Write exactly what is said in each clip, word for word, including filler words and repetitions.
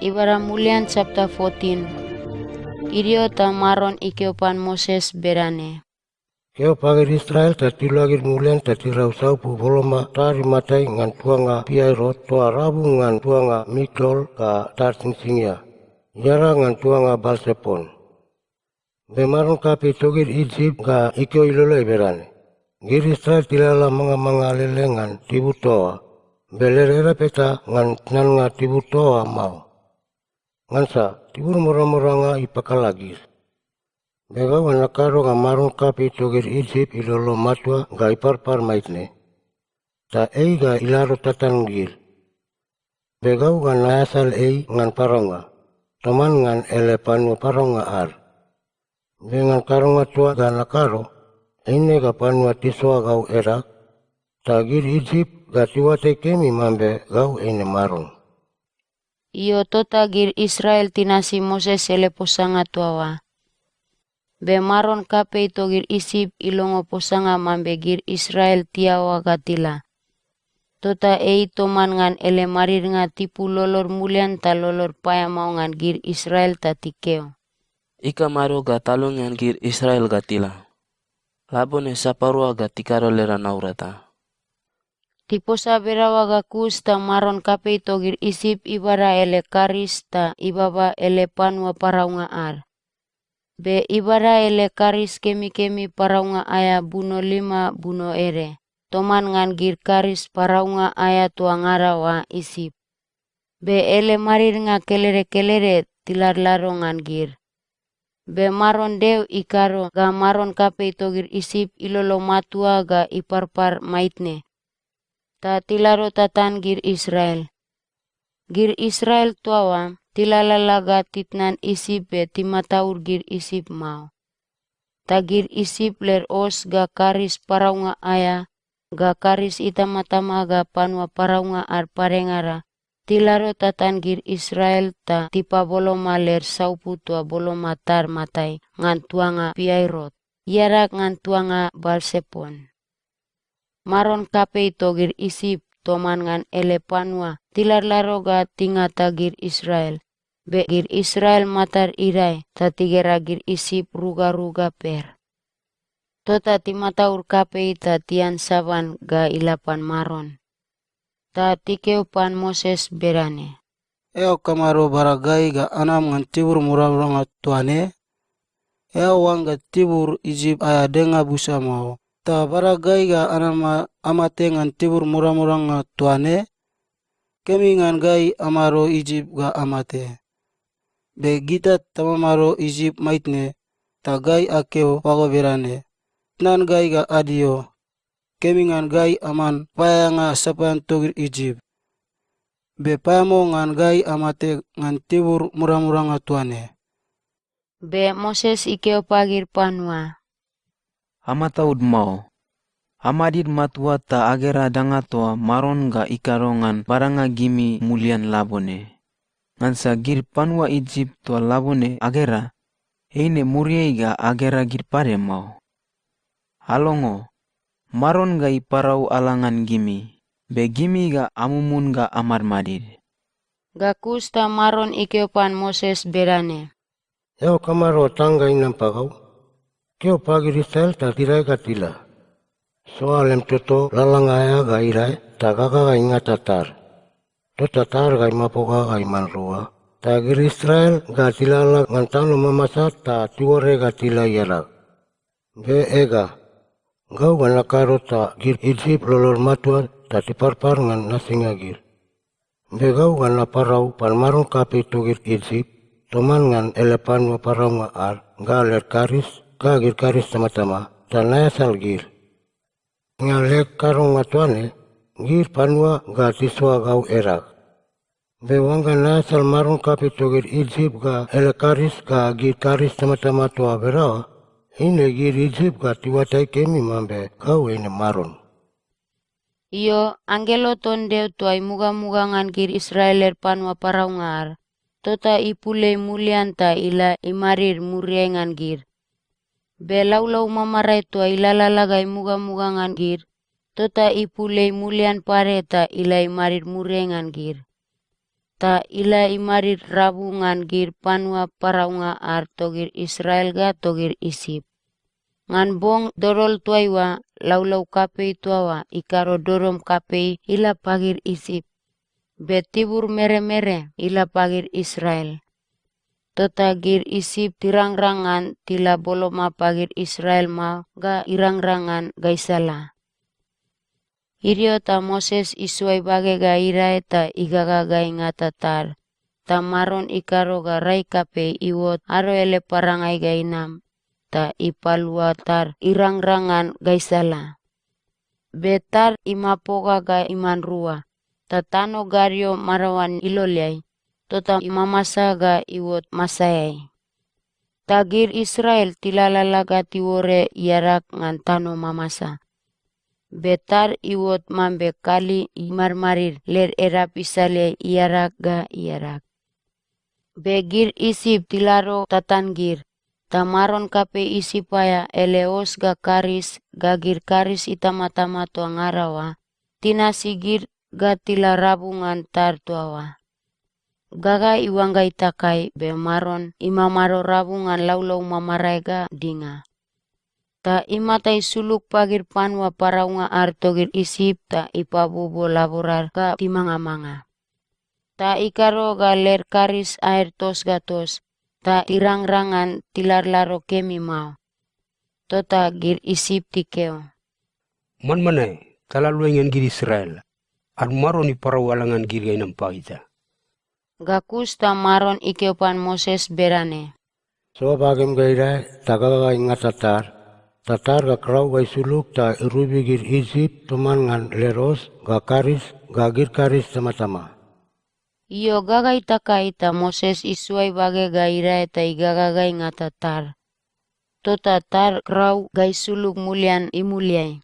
Ibada mulian chapter fourteen. Idio ta Maron ikeo pan Moses bedane, "Keo pagid Israel ta tiluagid mulian ta tirau saupu boloma tad imatai ngan tuanga Piairot toa rabu ngan tuanga Migdol ga tad singsingia, iadag ngan tuanga Balsepon." Be maron kapei togid Isip ga ikeo iloleai bedane, "Gid Israel tilalala mangamanga alele ngan tibur toa oa, be led edap eta ngan tnannga tibur toa oa mao. Ngansa tibur modamodanga ipakala gid. Be gau ga nakado ga maron kapei togid Isip ilolo matua ga iparpar maitne. Ta ei ga ilado tatan gid. Be gau ga naeasal ei ngan paraunga, toman ngan ele panua paraunga ad. Be ngan kadonga toa ga nakado, eine ga panua tisoa gau edag, ta gid Isip ga tiuatai kemi mambe gau eine Maron." Io, tota gid Israel tinasi Moses ele posanga toa oa. Be maron kapei togid Isip ilongo posanga mambe gid Israel tiaoa ga tila. Tota ei toman ngan ele madidnga tipul lolod mulian ta lolod paeamao ngan gid Israel ta tikeo, "Ikamado ga talongean gid Israel ga tila? Labone sapadua ga tikado leda naurata." Tiposa bedaoa ga kus ta maron kapei togid Isip ibada ele karis ta ibaba ele panua paraunga ad. Be ibada ele karis kemikemi paraunga aea buno lima buno ede, toman ngan gid karis paraunga aea toa ngada oa Isip. Be ele madidnga kelede kelede tiladlado ngan gid. Be Maron Deo ikado ga maron kapei togid Isip ilolo matua ga iparpar maitne, ta tilado tatan gid Israel. Gid Israel toa oa tilalala ga titnan Isip be timataud gid Isip mao. Ta gid Isip led os ga karis paraunga aea, ga karis itamatama ga panua paraunga ad padengada, tilado tatan gid Israel ta tipaboloma led saupu toa boloma tad matai ngan tuanga Piairot, iadag ngan tuanga Balsepon. Maron kapei togid Isip toman ngan ele panua tiladlado ga tingata gid Israel, be gid Israel matad idae ta tigera gid Isip rugaruga per. Tota timataud kapei ta tian saban ga ila pan Maron. Ta tikeo pan Moses bedane, "Eao kamado bada gai ga anam ngan tibur modamodanga toa ne? Eao oangga tibur Isip aea denga busa mao, ta bada gai ga anama amate ngan tibur modamodanga toa ne? Kemi ngan gai amado Isip ga amate. Be gita tamamado Isip maitne, ta gai akeo pago bedane, 'Tnan gai ga adio. Kemi ngan gai aman paeaeanga sapaean togid Isip. Be paeamao ngan gai amate ngan tibur modamodanga toa ne.'" Be Moses ikeo pagid panua, "Amataud mao. Amadid matua ta agera danga toa Maron ga ikado ngan badanga gimi mulian labone. Ngansa gid panua Isip toa labone agera, eine muriai ga agera gid pade mao. Alongo, Maron ga iparau ala ngan gimi, be gimi ga amumun ga amadmadid." Ga kus ta Maron ikeo pan Moses bedane, "Eao kamado tang ga inam pagau? Keo pagid Israel ta tidae ga tila. Soa lem toto lalalanga aea ga idae, ta gaga ga ingata tad. Tota tad ga imapoga ga iman rua, ta gid Israel ga tilalala ngan tano mamasa ta tiuore ga tila iadag. Be ega, gau ga nakado ta gid Isip lolod matua ta tiparpar ngan nasinga gid. Be gau ga naparau pan maron kapei togid Isip, toman ngan ele panua paraunga ad, ga led karis, ga gid karis tamatama, ta naeasal gid. Ngan leg kadonga toa ne, gid panua ga tisoa gau edag. Be oangga naeasal maron kapei togid Isip ga ele karis ga gid karis tamatama toa bedaoa, eine gid Isip ga tiuatai kemi mambe gau eine Maron." Io, anggelo ton Deo toa imugamuga ngan gid Israel led panua paraunga ad, tota ipul ei mulian ta ila imadid muriai ngan gid. Be laulau mamarae toa ilalala ga imugamuga ngan gid, tota ipul ei mulian pade ta ila imadid muriai ngan gid. ta ila imadid rabu ngan gid panua paraunga ad togid Israel ga togid Isip. Ngan bong dodol toaiua, laulau kapei toa oa ikado dodom kapei ila pagid Isip, be tibur meremere ila pagid Israel. Tota gid Isip tirangrang ngan tila boloma pagid Israel mao ga irangrang ngan gaisala. Idio ta Moses isoa ibage ga idae ta igaga ga ingata tad, ta Maron ikado ga rai kapei iuot ado ele parangai ga inam, ta ipalua tad irangrang ngan gaisala. Be tad imapoga ga iman rua, ta tano gadio maraoan iloleai, tota imamasa ga iuot masaeai. Ta gid Israel tilalala ga tiuore iadag ngan tano mamasa. Be tad iuot mambe kali imadmadid led edap isaleai iadag ga iadag. Be gid Isip tilado tatan gid, ta maron kapei Isip aea ele os ga karis ga gid karis itamatama toa ngada oa, tinasi gid ga tila rabu ngan tad toa oa. Gaga iuangga itakai, be Maron imamado rabu ngan laulau mamarae ga dinga. Ta imata isulug pagid panua paraunga ad togid Isip ta ipabuobuo laborad ga timangamanga. Ta ikado ga led karis aed tos ga tos, ta tirangrang ngan tiladlado kemi mao. Tota gid Isip tikeo, "Manmanae, tala aluai ngan gid Israel. Ad Maron iparau ala ngan gid ga inam pagita." Ga kus ta Maron ikeo pan Moses bedane, "Soa bagem ga idae ta gaga ga ingata tad, ta tad ga krau ga isulug ta irobi gid Isip toman ngan led os ga karis ga gid karis itamatama." Io, gaga itakai ta Moses isoa ibage ga idae ta igaga ga ingata tad. Tota tad krau ga isulug mulian imuliai.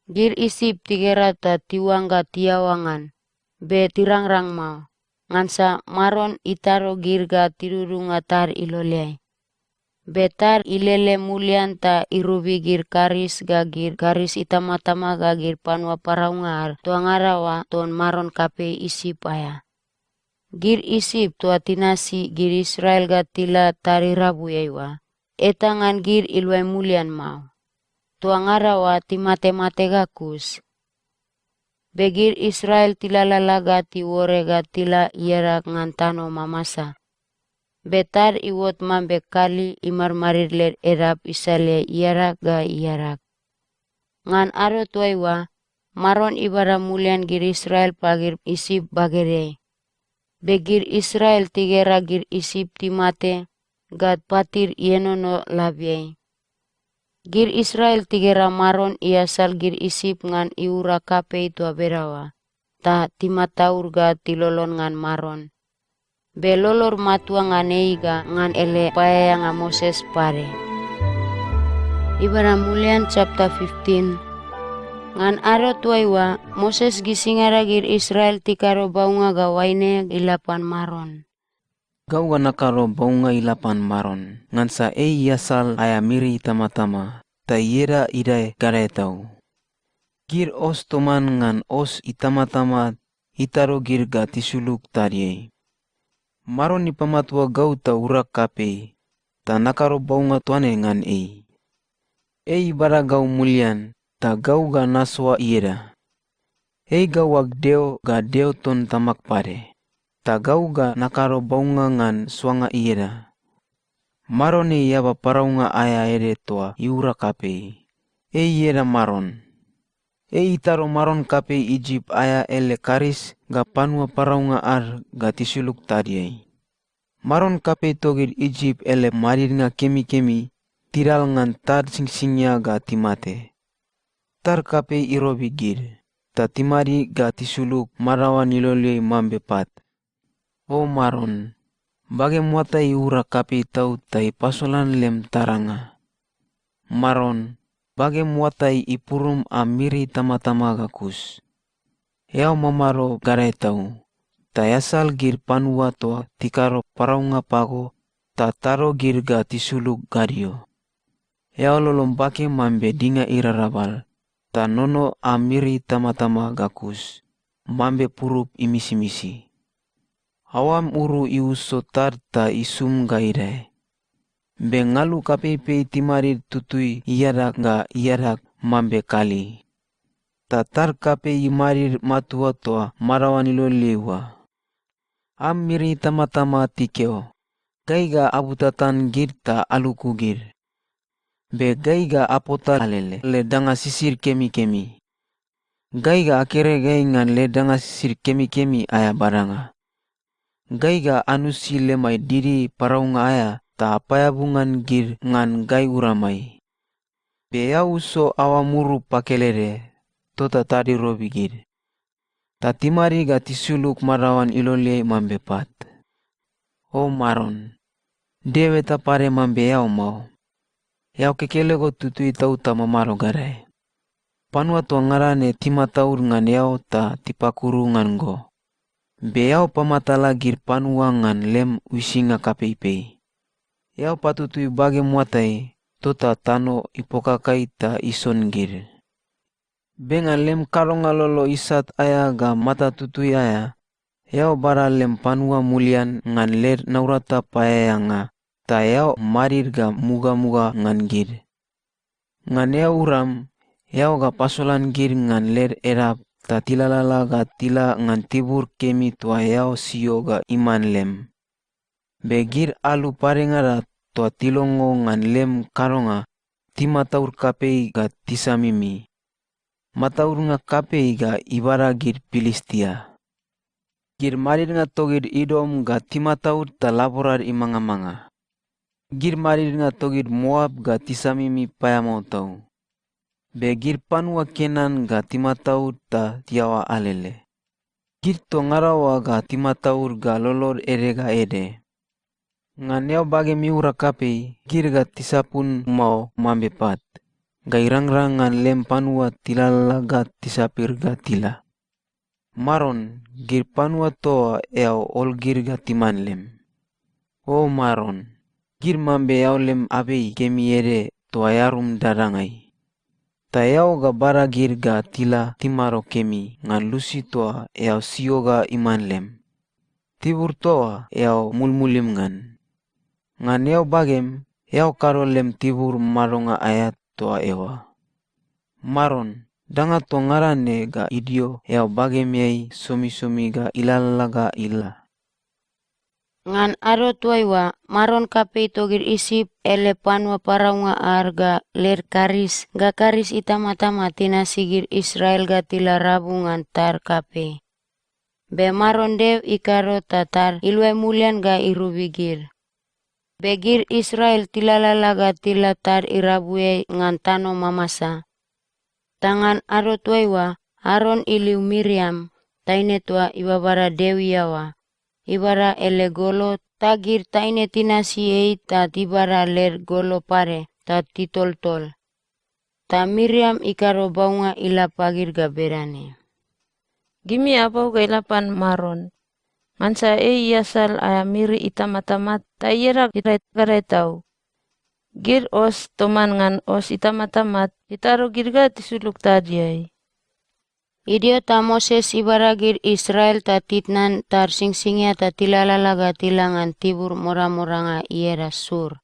Gid Isip tigera ta tiuangga tiaoa ngan, be tirangrang mao, ngansa Maron itado gid ga tidudunga tad iloleai. Be tad ilele mulian ta irobi gid karis ga gid karis itamatama ga gid panua paraunga ad toa ngada oa ton maron kapei Isip aea. Gid Isip toa tinasi gid Israel ga tila tad irabuiai oa, eta ngan gid iluai mulian mao. Toa ngada oa timatemate ga kus. Be gid Israel tilalala ga tiuore ga tila iadag ngan tano mamasa. Be tad iuot mambe kali imadmadid led edap isaleai iadag ga iadag. Ngan ado toaiua, Maron ibada mulian gid Israel pagid Isip bagedeai. Be gid Israel tigera gid Isip timate ga patid ienono labiai. Gid Israel tigera Maron iasal gid Isip ngan iura kapei toa bedaoa, ta timataud ga tilolon ngan Maron. Be lolod matua ngan ei ga ngan ele paeaeanga Moses pade. Ibada mulian chapter fifteen. Ngan ado toaiua, Moses gisingada gid Israel tikado baunga ga oaine ila pan Maron. Gau ga nakado baunga ila pan Maron, ngansa ei iasal aea miri itamatama, ta ieda idae gadae tau. Gid os toman ngan os itamatama itado gid ga tisulug tadiai. Maron ipamatua gau ta urag kapei, ta nakado baunga toa ne ngan ei. Ei ibada gau mulian, ta gau ga nasoa ieda. Ei gau ag Deo ga Deo ton tamag pade, ta gau ga nakado baunga ngan soanga ieda. Maron ei eaba paraunga aea ede toa iura kapei. Ei ieda Maron. Ei itado maron kapei Isip aea ele karis ga panua paraunga ad ga tisulug tadiai. Maron kapei togid Isip ele madidnga kemikemi tidal ngan tad singsingia ga timate. Tad kapei irobi gid, ta timadid ga tisulug madaoan iloleai mambe pat. O Maron, bagem oatai iura kapei tau ta ipasolan lem taranga. Maron, bagem oatai ipurum am miri itamatama ga kus. Eao mamado gadae tau, ta easal gid panua toa tikado paraunga pago ta tado gid ga tisulug gadio. Eao lolom bake mambe dinga irarabal, ta nono am miri itamatama ga kus, mambe purup imisimisi. Aoam uru iuso tad ta isum ga idae. Be ngalu kapeipei timadid tutui iadag ga iadag mambe kali. Ta tad kapei imadid matua toa madaoan iloleai oa. Am miri itamatama tikeo, "Gai ga abutatan gid ta aluku gid. Be gai ga apota alele led danga sisid kemikemi. Gai ga akere gai ngan led danga sisid kemikemi aea badanga. Gai ga anusi lemai didi paraunga aea ta apaeabu ngan gid ngan gai uramai." Be eao uso aoam uru pakelede, tota tad irobi gid. Ta timadid ga tisulug madaoan iloleai mambe pat. O Maron, Deo eta pade mambe eao mao. Eao kekelego tutui tau ta mamado gadae. Panua toa ngada ne timataud ngan eao ta tipakuru ngan go. Be eao pamatala gid panua ngan lem uisinga kapeipei. Eao patutui bagem oatai, tota tano ipokakai ta ison gid. Be ngan lem kadonga lolo isat aea ga mata tutui aea, eao bada lem panua mulian ngan led naurata paeaeanga, ta eao madid ga mugamuga ngan gid. Ngan eao uram, eao ga pasolan gid ngan led edap ta tilalala ga tila ngan tibur kemi toa eao sio ga iman lem. Be gid alu padengada toa tilongo ngan lem kadonga, timataud kapei ga tisamimi. Mataudnga kapei ga ibada gid Pilistia. Gid madidnga togid Idom ga timataud ta laborad imangamanga. Gid madidnga togid Moap ga tisamimi paeamao tau. Be gid panua Kenan ga timataud ta tiaoa alele. Gid toa ngada oa ga timataud ga lolod ede ga ede. Ngan eao bagem iura kapei, gid ga tisapun mao mambe pat, ga irangrang ngan lem panua tilalala ga tisapir ga tila. Maron, gid panua toa eao ol gid ga timan lem. O Maron, gid mambe eao lem abei kemi ede toa earum dadangai. Ta eao ga bada gid ga tila timado kemi ngan lusi toa eao sio ga iman lem. Tibur toa oa eao mulmulim ngan. Ngan eao bagem, eao kado lem tibur madonga aea toa eoa. Maron, danga toa ngada ne ga idio eao bagemeai somisomi ga ilalala ga ila. Ngan ado toaiua, maron kapei togid Isip ele panua paraunga ad ga led karis ga karis itamatama tinasi gid Israel ga tila rabu ngan tad kapei. Be Maron Deo ikado ta tad iluai mulian ga irobi gid. Be gid Israel tilalala ga tila tad irabuiai ngan tano mamasa. Ta ngan ado toaiua, Aron iliu Miriam, taine toa ibabada Deo iaoa, ibada ele golo, ta gid taine tinasi ei ta tibada led golo pade ta titoltol. Ta Miriam ikado baunga ila pagid ga bedane, "Gimi abau ga ila pan Maron, ngansa ei iasal aea miri itamatama ta ieda idae gadae tau. Gid os toman ngan os itamatama titado gid ga tisulug tadiai." Idio ta Moses ibada gid Israel ta titnan tad singsingia ta tilalala ga tila ngan tibur modamodanga ieda Sur.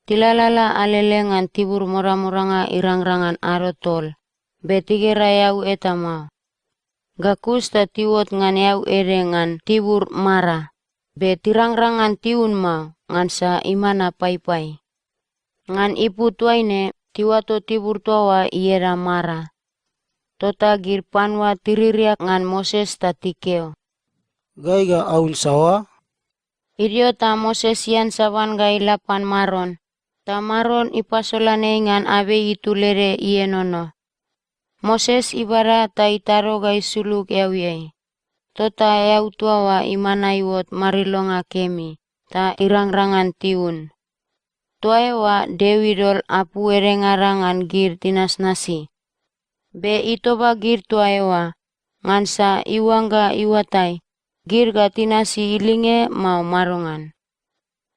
Tilalala alele ngan tibur modamodanga irangrang ngan ado tol, be tigera eau eta mao. Ga kus ta tiuot ngan eau ede ngan tibur Mara, be tirangrang ngan tiun mao, ngansa imana paipai. Ngan ipu toaine, tiuato tibur toa oa ieda Mara. Tota gid panua tiririak ngan Moses ta tikeo, "Gai ga aun saoa?" Idio ta Moses ian saban ga ila pan Maron, ta Maron ipasolan ei ngan abei itul ede ienono. Moses ibada ta itado ga isulug eauiai. Tota eau toa oa imana iuot marilonga kemi, ta irangrang ngan tiun. Toa eoa Deo idol apu edengada ngan gid tinasnasi. Be itoba gid toa eoa, ngansa iuangga iuatai, gid ga tinasi ilinge mao madongan.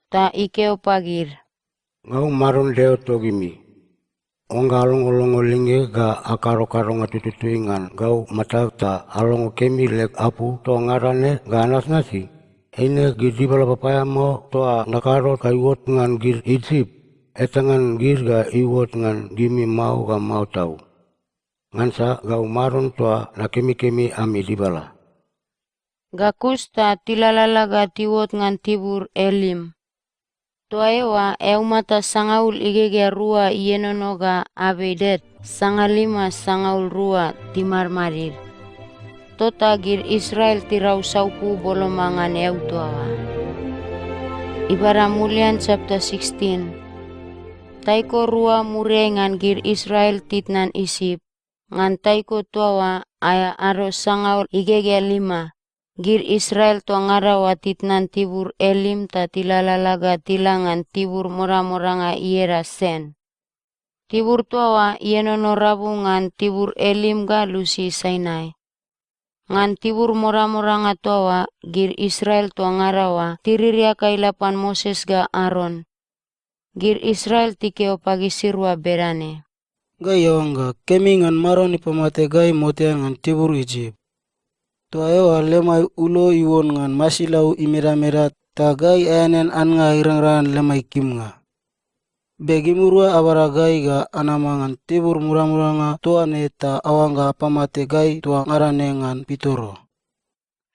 Ta ikeo pagid, "Gau Maron Deo togimi. Oangga alongolongo lingeg ga akado kadonga tututui ngan gau matag ta alongo kemi leg apu toa ngada ne ga anasnasi, eine gid dibala papaeamao toa nakado ga iuot ngan gid Isip, eta ngan gid ga iuot ngan gimi mao ga mao tau. Ngansa gau Maron toa nakemikemi ami dibala. Ga kus ta tilalala ga tiuot ngan tibur Elim. Toa eoa eaumata sangaul igegea rua ienono ga abei det, sangalima sangaul rua timadmadid. Tota gid Israel tirau saupu boloma ngan eau toa oa. Ibada mulian chapter sixteen. Taiko rua muriai ngan gid Israel titnan Isip, ngan taiko toa oa aea ado sangaul igegea lima, gid Israel toa ngada oa titnan tibur Elim ta tilalala ga tila ngan tibur modamodanga ieda Sen. Tibur toa oa ienono rabu ngan tibur Elim ga lusi Sainai. Ngan tibur modamodanga toa oa, gid Israel toa ngada oa tiririak ga ila pan Moses ga Aron. Gid Israel tikeo pagisirua bedane, "Gai aoangga kemi ngan Maron ipamate gai motean ngan tibur Isip. Toa eoa lemai ulo iuon ngan masilau imedameda, ta gai aeanean annga irangrang ngan lemai kimnga. Be gimirua abada gai ga anama ngan tibur modamodanga toa ne ta aoangga apamate gai toa ngada ne ngan pitoro."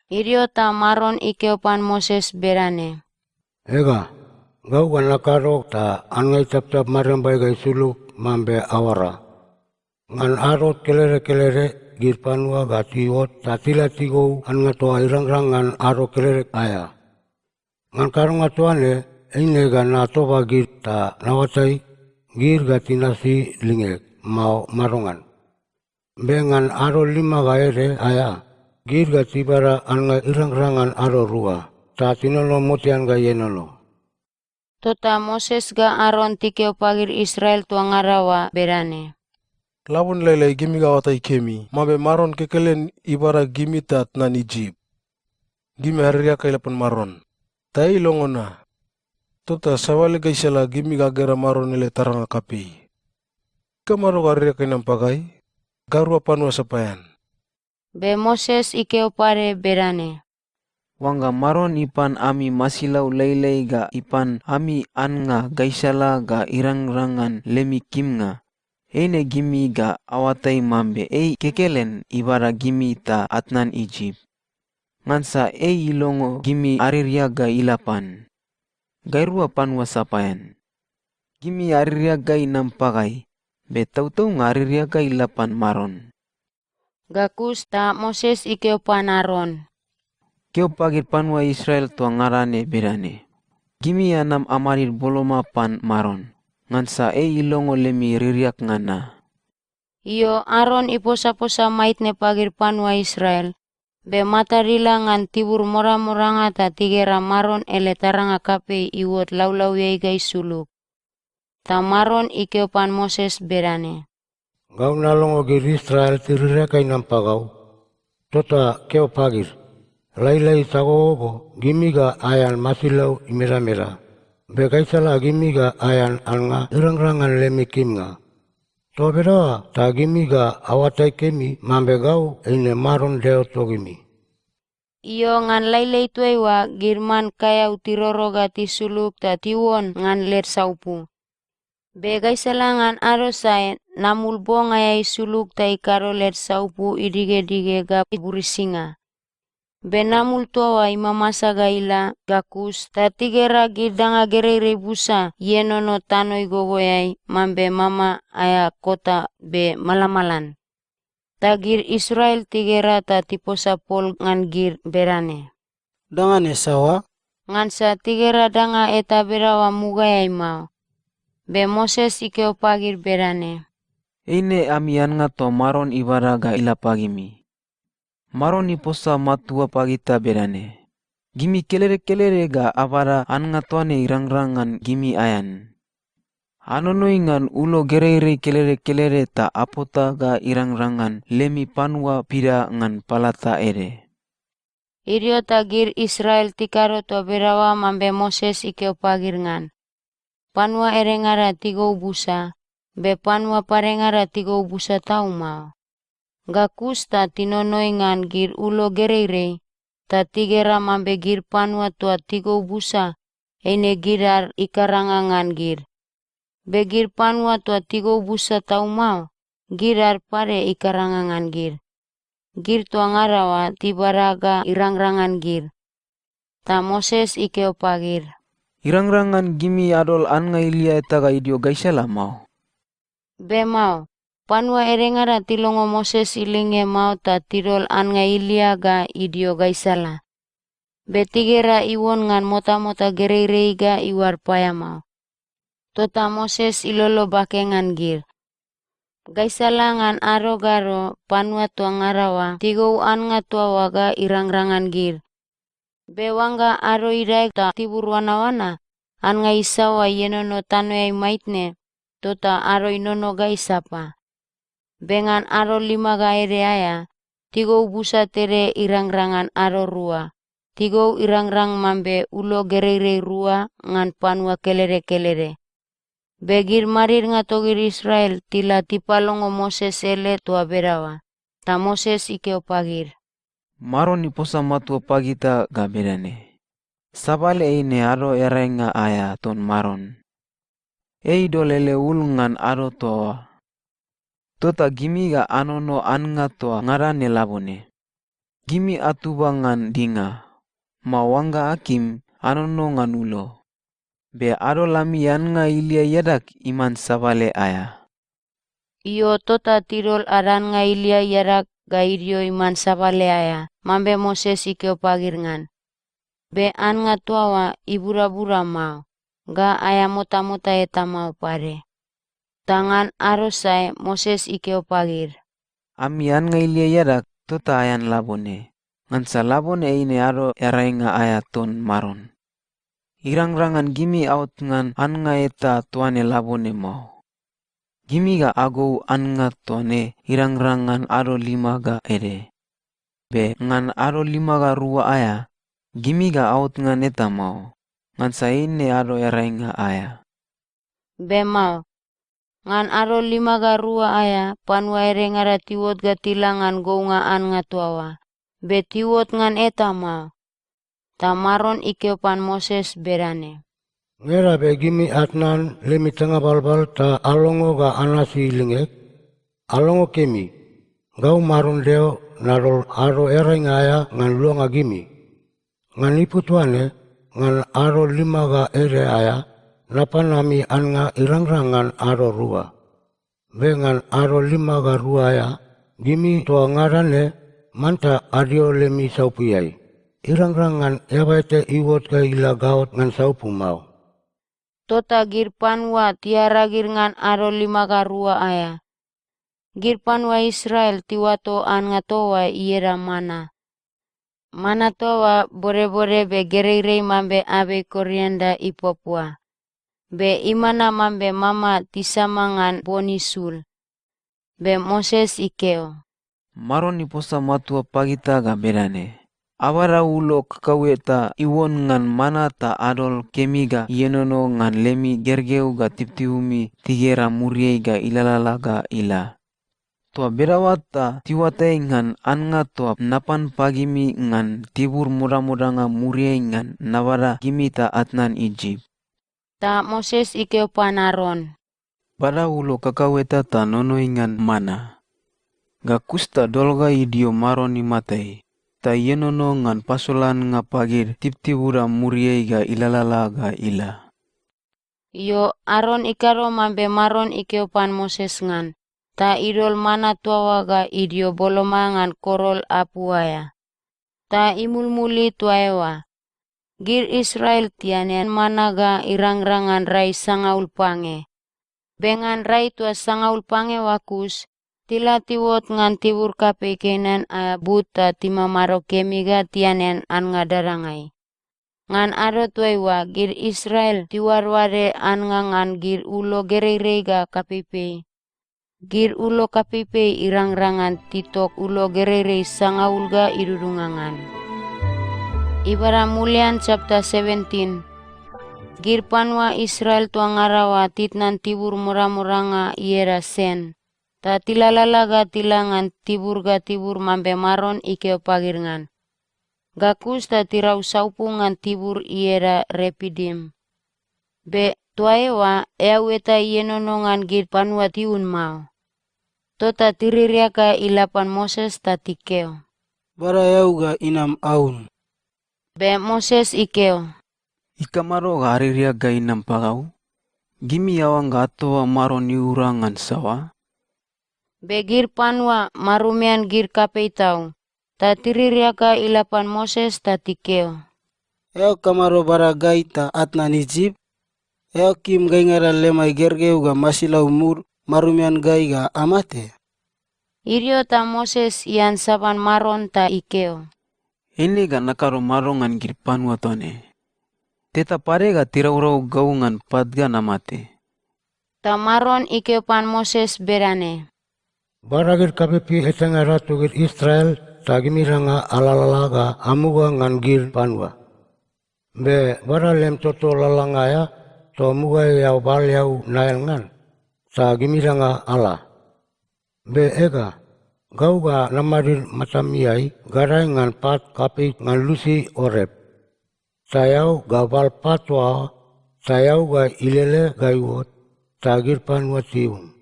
Idio ta Maron ikeo pan Moses bedane, "Ega, gau ga nakado ta annga itaptap mariambai ga isulug mambe aoara. Ngan ado kelede kelede, gid panua ga tiuot ta tila tigou annga toa irangrang ngan ado kelede aea. Ngan kadonga toa ne, eine ga natoba gid ta naoatai, gid ga tinasi lingeg, mao madongan. Be ngan ado lima ga ede aea, gid ga tibada annga irangrang ngan ado rua, ta tinono motean ga ienono." Tota Moses ga Aron tikeo pagid Israel toa ngada oa bedane, "Labone lailai gimi ga aoatai kemi, mambe Maron kekelen ibada gimi ta atnan Isip. Gimi aririak ga ila pan Maron, ta ei ilongo na. Tota sabale gaisala gimi ga agera Maron ele taranga kapei. Ikamado ga aririak ga inam pagai? Gairua panua sapaean." Be Moses ikeo pade bedane, "Oangga Maron ipan ami masilau lailai ga ipan ami annga gaisala ga irangrang ngan lemi kimnga, eine gimi ga aoatai mambe ei kekelen ibada gimi ta atnan Isip. Ngansa ei ilongo gimi aririak ga ila pan. Gairua panua sapaean. Gimi aririak ga inam pagai, be tautaunga aririak ga ila pan Maron." Ga kus ta Moses ikeo pan Aron, "Keo pagid panua Israel toa ngada ne bedane, 'Gimi anam amadid boloma pan Maron, ngansa ei ilongo lemi ririak ngan na.'" Io, Aron iposaposa maitne pagid panua Israel, be matad ila ngan tibur modamodanga ta tigera Maron ele taranga kapei iuot laulauiai ga isulug. Ta Maron ikeo pan Moses bedane, "Gau nalongo gid Israel tiririak ga inam pagau. Tota keo pagid, 'Lailai sagogogo, gimi ga aean masilau imedameda, be gaisala gimi ga aean annga irangrang ngan lemi kimnga. Toa bedaoa ta gimi ga aoatai kemi mambe gau eine Maron Deo togimi.'" Io, ngan lailai toaiua, gid man kaeau tiroro ga tisulug ta tiuon ngan led saupu. Be gaisala ngan ado sae, namul bong aea isulug ta ikado led saupu idigedige ga burisinga. Be namul toa oa imamasa ga ila ga kus, ta tigera gid danga gereirei busa ienono tano igogoeai mambe mama aea kota be malamalan. Ta gid Israel tigera ta tiposa pol ngan gid bedane, "Danga ne saoa?" Ngansa tigera danga eta bedaoa mugaeai mao. Be Moses ikeo pagid bedane, "Eine ami annga toa Maron ibada ga ila pagimi. Maron iposa matua pagita bedane, 'Gimi kelede kelede ga abada annga toa ne irangrang ngan gimi aean. Anonoi ngan ulo gereirei kelede kelede ta apota ga irangrang ngan lemi panua pida ngan palata ede.'" Idio ta gid Israel tikado toa bedaoa mambe Moses ikeo pagid ngan. Panua edengada tigou busa, be panua padengada tigou busa tau mao. Ga kus ta tinonoi ngan gid ulo gereirei, ta tigera mambe gid panua toa tigou busa, eine gid ad ikaranga ngan gid. Be gid panua toa tigou busa tau mao, gid ad pade ikaranga ngan gid. Gid toa ngada oa tibada ga irangrang ngan gid. Ta Moses ikeo pagid, "Irangrang ngan gimi adol annga ilia eta ga idio gaisala mao." Be mao, panua edengada tilongo Moses ilinge mao ta tidol annga ilia ga idio gaisala. Be tigera iuon ngan motamota gereirei ga iuad paeamao. Tota Moses ilolo bake ngan gid. Gaisala ngan ado gado, panua toa ngada oa tigou annga toa oa ga irangrang ngan gid. Be oangga ado idae ta tibur oanaoana, annga isaoa ienono tanoeai maitne, tota ado inono ga isapa. Be ngan ado lima ga ede aea, tigou busa tede irangrang ngan ado rua. Tigou irangrang mambe ulo gereirei rua ngan panua kelede kelede. Be gid madidnga togid Israel tila tipalongo Moses ele toa bedaoa, ta Moses ikeo pagid, "Maron iposa matua pagita ga bedane, 'Sabale eine Ado Earainga aea ton Maron. Ei idol ele ul ngan ado toa oa. Tota gimi ga anono annga toa ngada ne labone. Gimi atuba ngan dinga, mao oangga akim, anono ngan ulo. Be adol ami annga ilia iadag iman sabale aea.'" Io, tota tidol ad annga ilia iadag ga idio iman sabale aea, mambe Moses ikeo pagid ngan. Be annga toa oa ibudabuda mao, ga aea motamota eta mao pade. Ta ngan ado sae, Moses ikeo pagid, "Ami annga ilia iadag, tota aean labone, ngansa labone eine Ado Earainga aea ton Maron. Irangrang ngan gimi aot ngan annga eta toa ne labone mao. Gimi ga agou annga toa ne irangrang ngan ado lima ga ede. Be ngan ado lima ga rua aea, gimi ga aot ngan eta mao, ngansa eine Ado Earainga aea." Be mao, ngan ado lima ga rua aea, panua edengada tiuot ga tila ngan gounga annga toa oa, be tiuot ngan eta mao. Ta Maron ikeo pan Moses bedane, "Ngeda be gimi atnan lemi tanga balbal ta alongo ga anasi lingeg. Alongo kemi, gau Maron Deo nadol Ado Earainga aea ngan luanga gimi. Ngan ipu toa ne, ngan ado lima ga ede aea, napan ami annga irangrang ngan ado rua. Be ngan ado lima ga rua aea, gimi toa ngada ne, manta adio lemi saupuiai. Irangrang ngan eaba eta iuot ga ila gaot ngan saupu mao." Tota gid panua tiaragid ngan ado lima ga rua aea. Gid panua Israel tiuato annga toa oa ieda mana. Mana toa oa bodebode be gereirei mambe abei korianda ipuapua. Be imana mambe mama tisama ngan bon isul. Be Moses ikeo, "Maron iposa matua pagita ga bedane, 'Abada ulo kakaueta iuon ngan mana ta adol kemi ga ienono ngan lemi gergeu ga tibutibumi tigera muriai ga ilalala ga ila.' Toa bedaoa ta tiuatai ngan annga toa napan pagimi ngan tibur modamodanga muriai ngan nabada gimi ta atnan Isip." Ta Moses ikeo pan Aron, "Bada ulo kakaueta ta nonoi ngan mana. Ga kus ta dol ga idio Maron imatai, ta ienono ngan pasolannga pagid tibutibuda muriai ga ilalala ga ila." Io, Aron ikado mambe Maron ikeo pan Moses ngan, ta idol mana toa oa ga idio boloma ngan korol apu aea. Ta imulmuli toa eoa. Gid Israel tianean mana ga irangrang ngan rai sangaul pange. Be ngan rai toa sangaul pange oa kus, tila tiuot ngan tibur kapei Kenan aea but ta timamado kemi ga tianean annga dadangai. Ngan ado toaiua, gid Israel tiuadoade annga ngan gid ulo gereirei ga kapeipei. Gid ulo kapeipei irangrang ngan titok ulo gereirei sangaul ga idudunga ngan. Ibada mulian chapter seventeen. Gid panua Israel toa ngada oa titnan tibur modamodanga ieda Sen, ta tilalala ga tila ngan tibur ga tibur mambe Maron ikeo pagid ngan. ga kus ta tirau saupu ngan tibur ieda Repidim. Be toa eoa eau eta ienono ngan gid panua tiun mao. Tota tiririak ga ila pan Moses ta tikeo, “Bada eau ga inam aun.” Be Moses ikeo, “Ikamado ga aririak ga inam pagau? Gimi aoangga atoba Maron iura ngan saoa?” Be gid panua marumian gid kapei tau, ta tiririak ga ila pan Moses ta tikeo, “Eao kamado bada gai ta atnan Isip? Eao kim gaingada lemai gergeu ga masilau mud marumian gai ga amate?” Idio ta Moses iansaban Maron ta ikeo, “Eine ga nakado mado ngan gid panua toa ne? Teta pade ga tiraurau gau ngan pat ga namate.” Ta Maron ikeo pan Moses bedane, “Bada gid kapeipei etangada togid Israel ta gimingada alalala ga amuga ngan gid panua. Be bada lem toto lalalanga aea toa mugaeai eao bal eau Nail ngan, ta gimingada ala. Be ega, gau ga namadid matamiai gadae ngan pat kapei ngan lusi Orep. Ta eao ga bal pat toa oa, ta eau ga ilele ga iuot, ta gid panua tiun.”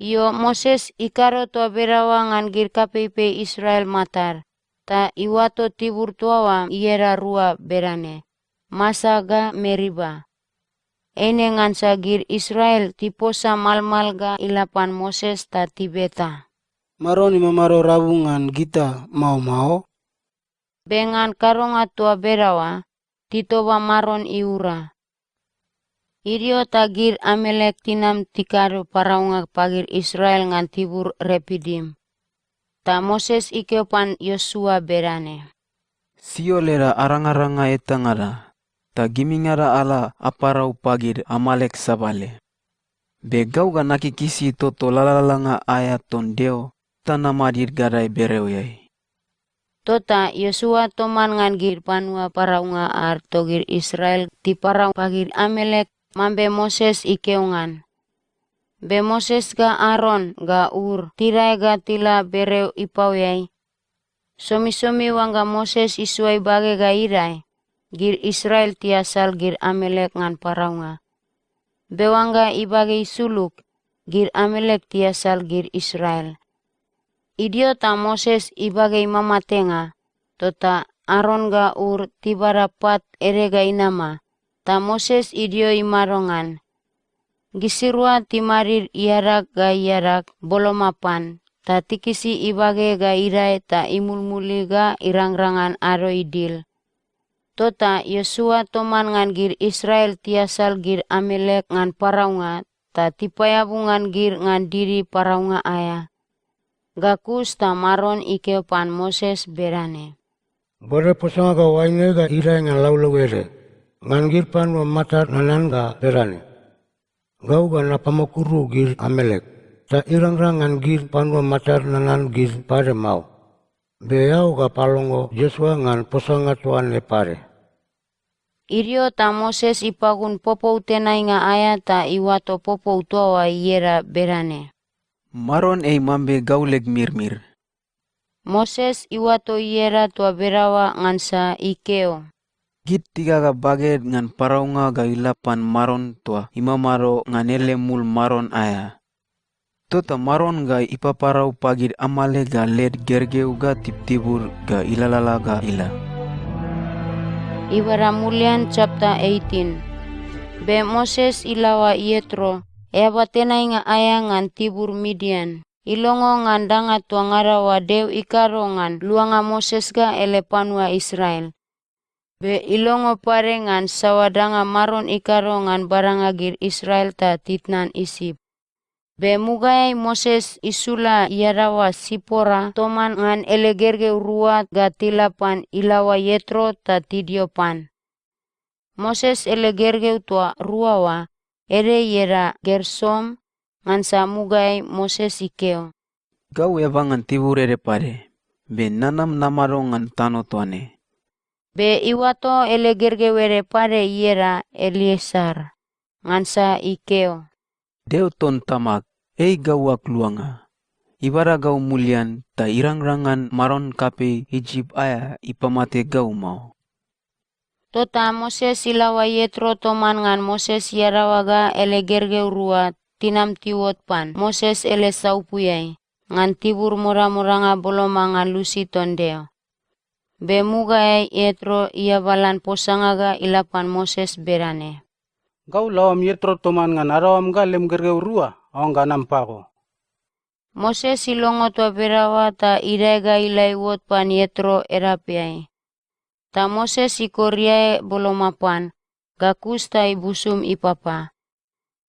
Io, Moses ikado toa bedaoa ngan gid kapeipei Israel matad, ta iuato tibur toa oa ieda rua bedane, Masa ga Meriba. Eine ngansa gid Israel tiposa malmal ga ila pan Moses ta tibeta, “Maron imamado rabu ngan gita, mao mao?” Be ngan kadonga toa bedaoa, titoba Maron iura. Idio ta gid Amalek tinam tikado paraunga pagid Israel ngan tibur Repidim. Ta Moses ikeo pan Iosua bedane, “Sio leda arangaranga etangada, ta gimingada ala aparau pagid Amalek sabale. Be gau ga nakikisi toto lalalanga aea ton Deo ta namadid gadae bereoeai.” Tota Iosua toman ngan gid panua paraunga ad togid Israel tiparau pagid Amalek mambe Moses ikeo ngan. Be Moses ga Aron ga Ur tidae ga tila bereo ipaoeai. Somisomi oangga Moses isoa ibage ga idae, gid Israel tiasal gid Amalek ngan paraunga. Be oangga ibage isulug, gid Amalek tiasal gid Israel. Idio ta Moses ibage imamatenga, tota Aron ga Ur tibada pat ede ga inama, ta Moses idio imado ngan. Gisirua timadid iadag ga iadag boloma pan, ta tikisi ibage ga idae ta imulmuli ga irangrang ngan ado idil. Tota Iosua toman ngan gid Israel tiasal gid Amalek ngan paraunga ta tipaeabu ngan gid ngan didi paraunga aea. Ga kus ta Maron ikeo pan Moses bedane, “Bode posanga ga oaine ga idae ngan laulau ede, ngan gid panua matad nanan ga bedane, ‘Gau ga napamukuru gid Amalek, ta irangrang ngan gid panua matad nanan gid pade mao.’ Be eao ga palongo Iosua ngan posanga toa ne pade.” Idio ta Moses ipagun popou tenainga aea ta iuato popou toa oa ieda bedane, “Maron ei mambe gau leg mirmir.” Moses iuato ieda toa bedaoa ngansa ikeo, “Gid tigaga baged ngan paraunga ga ila pan Maron toa imamado ngan ele mul maron aea. Tota Maron ga ipaparau pagid Amalek ga led gergeu ga tibutibud ga ilalala ga ila.” Ibada mulian chapter eighteen. Be Moses ilaoa Ietro, eaba tenainga aea ngan tibur Midian, ilongo ngan danga toa ngada oa Deo ikado ngan luanga Moses ga ele panua Israel. Be ilongo pade ngan saoa danga Maron ikado ngan badanga gid Israel ta titnan Isip. Be mugaeai Moses isula iadaoa Sipora toman ngan ele gergeu rua ga tila pan ilaoa Ietro ta tidio pan. Moses ele gergeu toa rua oa, ede ieda Gersom, ngansa mugaeai Moses ikeo, “Gau eaba ngan tibur ede pade, be nanam namado ngan tano toa ne.” Be iuato ele gergeu ede pade ieda Eleasar, ngansa ikeo, “Deo ton tamag, ei gau ag luanga. ibada gau mulian, ta irangrang ngan maron kapei Isip aea ipamate gau mao." Tota Moses ilaoa Ietro toman ngan Moses iadaoa ga ele gergeu rua tinam tiuot pan Moses ele saupuiai, ngan tibur modamodanga boloma ngan lusi ton Deo. Be mugaeai Ietro iabalan posanga ga ila pan Moses bedane, "Gau laoam Ietro toman ngan adaoam ga lem gergeu rua, aoangga anam pago." Moses ilongo toa bedaoa ta idae ga ila iuot pan Ietro edapeai. Ta Moses ikor iae boloma pan, ga kus ta ibusum ipapa.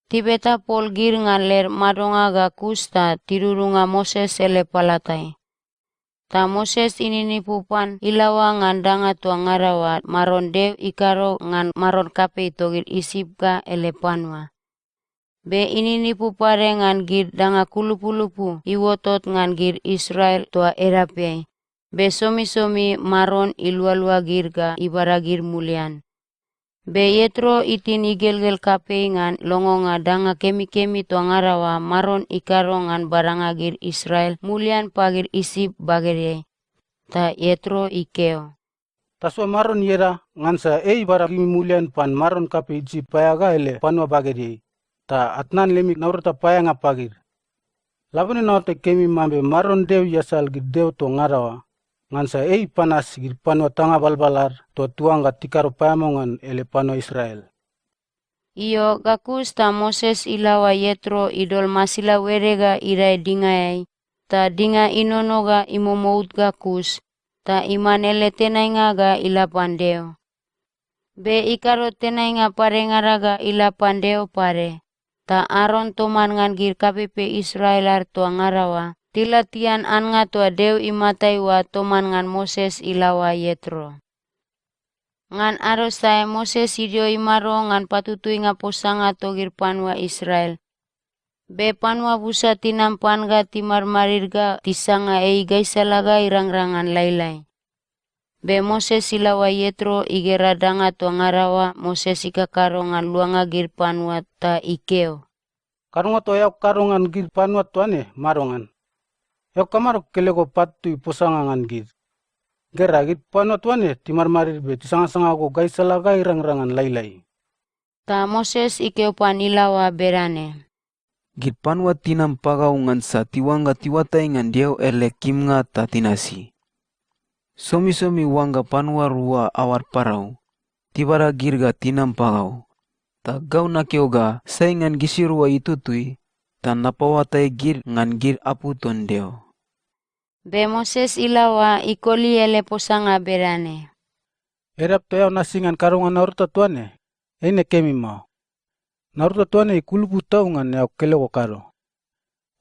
Tibeta pol gid ngan led madonga ga kus ta tidudunga Moses ele palatai. Ta Moses ininipu pan ilaoa ngan danga toa ngada oa Maron Deo ikado ngan maron kapei togid Isip ga ele panua. Be ininipu pade ngan gid danga kulupulupu iuotot ngan gid Israel toa edapeai, be somisomi Maron ilualua gid ga ibada gid mulian. Be Ietro itin igelgel kapei ngan longonga danga kemikemi toa ngada oa Maron ikado ngan badanga gid Israel mulian pagid Isip bagedeai. Ta Ietro ikeo, "Tasoa Maron ieda, ngansa ei ibada gimi mulian pan maron kapei Isip aea ga ele panua bagedeai, ta atnan lemi naurata paeaeanga pagid. Labone naoatai kemi mambe Maron Deo iasal gid deo toa ngada oa, ngansa ei ipanas gid panua tanga balbal ad toa tiuangga tikado paeamao ngan ele panua Israel." Io, ga kus ta Moses ilaoa Ietro idol masilau ede ga idae dingaeai, ta dinga inono ga imomout ga kus, ta iman ele tenainga ga ila pan Deo. Be ikado tenainga padengada ga ila pan Deo pade, ta Aron toman ngan gid kapeipei Israel ad toa ngada oa tila tian annga toa Deo imatai oa toman ngan Moses ilaoa Ietro. Ngan ado sae Moses idio imado ngan patutuinga posanga togid panua Israel. Be panua busa tinam pan ga timadmadid ga tisanga ei gaisala ga irangrang ngan lailai. Be Moses ilaoa Ietro igera danga toa ngada oa Moses ikakado ngan luanga gid panua ta ikeo, "Kadonga toa eao kado ngan gid panua toa ne, madongan? Eao kamado kelego patutui posanga ngan gid? Gera, gid panua toa ne timadmadid be tisangasanga go gaisala ga irangrang ngan lailai." Ta Moses ikeo pan ilaoa bedane, "Gid panua tinam pagau ngansa tiuangga tiuatai ngan Deo ele kimnga ta tinasi. Somisomi oangga panua rua aoad parau, tibada gid ga tinam pagau, ta gau nakeo ga sai ngan gisirua itutui, ta napaoatai gid ngan gid apu ton Deo." Be Moses ilaoa ikoli ele posanga bedane, "Edap toa eao nasi ngan kadonga naurata toa ne, eine kemi mao. Naurata toa ne ikulupu tau ngan eao kelego kado.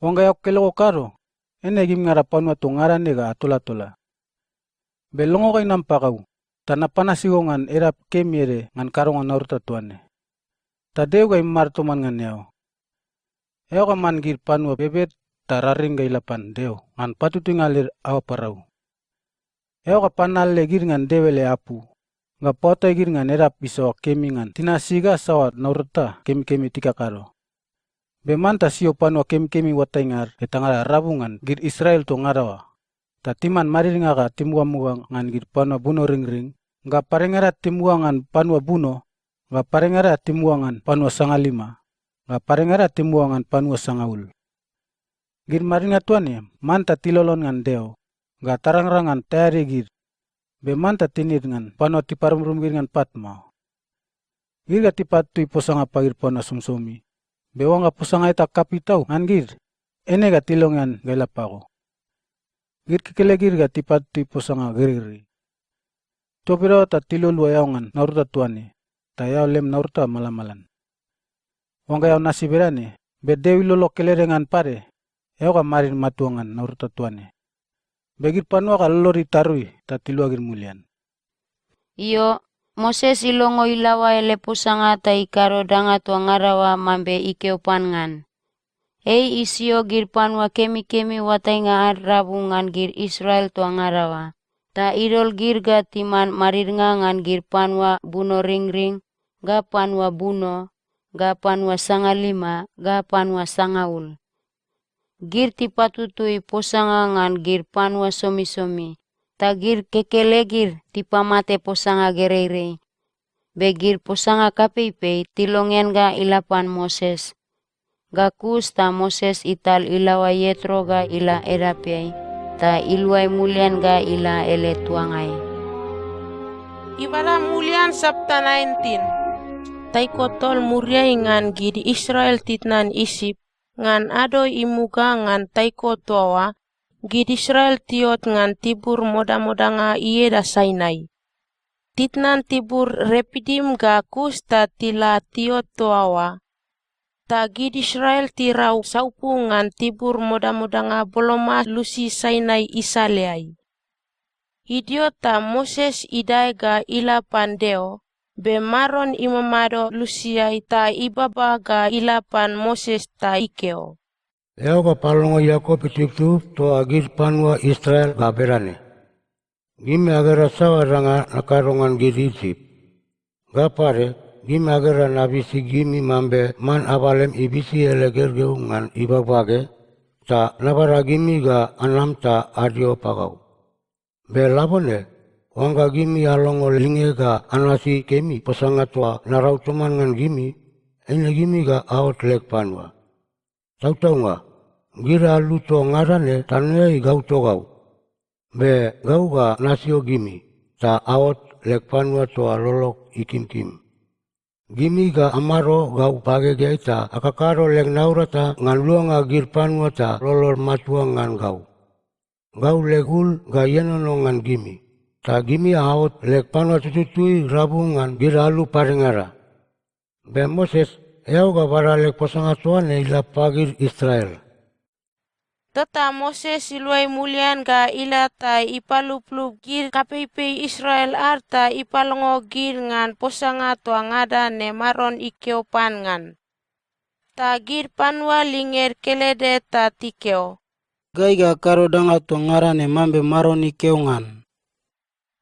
Oangga eao kelego kado, eine gimingada panua toa ngada ne ga atolatola. Be longo ga inam pagau, ta napanasi go ngan edap kemi ede ngan kadonga naurata toa ne. Ta Deo ga imamado toman ngan eao. Eao ga man gid panua bebed ta raring ga ila pan Deo ngan patutuinga led aoa parau. Eao ga pananale gid ngan Deo ele apu, ga paoatai gid ngan edap isaoa kemi ngan tinasi ga saoa naurata kemikemi tikakado. Be manta sio panua kemikemi oatainga ad etangada rabu ngan gid Israel toa ngada oa, ta timan madidnga ga timugamuga ngan gid panua bunoringring, ga padengada timuga ngan panua buno, ga padengada timuga ngan panua sangalima, ga padengada timuga ngan panua sangaul. Gid madidnga toa ne manta tilolon ngan Deo, ga tarangrang ngan taeadi gid, be manta tinid ngan panua tiparumrum gid ngan pat mao. Gid ga tipatutui posanga pagid panua somisomi, be oangga posanga eta kapei tau ngan gid, eine ga tilongean ga ila pago. Gid kekelegid ga tipatutui posanga gereirei. Toa bedaoa ta tilolua eao ngan naurata toa ne, ta eao lem naurata malamalan. Oangga eao nasi bedane, be Deo ilolo kelede ngan pade, eao ga madid matua ngan naurata toa ne. Be gid panua ga lolod itarui ta tiluagid mulian." Io, Moses ilongo ilaoa ele posanga ta ikado danga toa ngada oa mambe ikeo pan ngan. Ei isio gid panua kemikemi oatainga ad rabu ngan gid Israel toa ngada oa, ta idol gid ga timan madidnga ngan gid panua bunoringring, ga panua buno, ga panua sangalima, ga panua sangaul. Gid tipatutui posanga ngan gid panua somisomi, ta gid kekelegid tipamate posanga gereirei. Be gid posanga kapeipei tilongean ga ila pan Moses. Ga kus ta Moses ital ilaoa Ietro ga ila edapeai, ta iluai mulian ga ila ele tuangai. Ibada mulian chapter nineteen. Taiko tol muriai ngan gid Israel titnan Isip, ngan ado imuga ngan taiko toa oa, gid Israel tiot ngan tibur modamodanga ieda Sainai. Titnan tibur Repidim ga kus ta tila tiot toa oa. Ta gid Israel tirau saupu ngan tibur modamodanga boloma lusi Sainai isaleai. Idio ta Moses idae ga ila pan Deo, be Maron imamado lusiai ta ibaba ga ila pan Moses ta ikeo, "Eao ga palongo Iakop itubtub toa gid panua Israel ga bedane, 'Gimi agera saoa danga nakado ngan gid Isip. Ga pade, gimi agera nabisi gimi mambe man abalem ibisi ele gergeu ngan ibagbage, ta nabada gimi ga anam ta adio pagau. Be labone, oangga gimi alongo lingeg ga anasi kemi posanga toa narau toman ngan gimi, eine gimi ga aot leg panua. Tautaunga, gid alu toa ngada ne tanoeai gau togau. Be gau ga nasio gimi, ta aot leg panua toa lolog ikimkim. Gimi ga amado gau bagegeai ta akakado leg naurata ngan luanga gid panua ta lolod matua ngan gau. Gau leg ul ga ienono ngan gimi, ta gimi aot leg panua tututui rabu ngan gid alu padengada.' Be Moses, eao ga bada leg posanga toa ne ila pagid Israel." Tota Moses iluai mulian ga ila ta ipaluplup gid kapeipei Israel ad ta ipalongo gid ngan posanga toa ngada ne Maron ikeo pan ngan. Ta gid panua linged kelede ta tikeo, "Gai ga akado danga toa ngada ne mambe Maron ikeo ngan."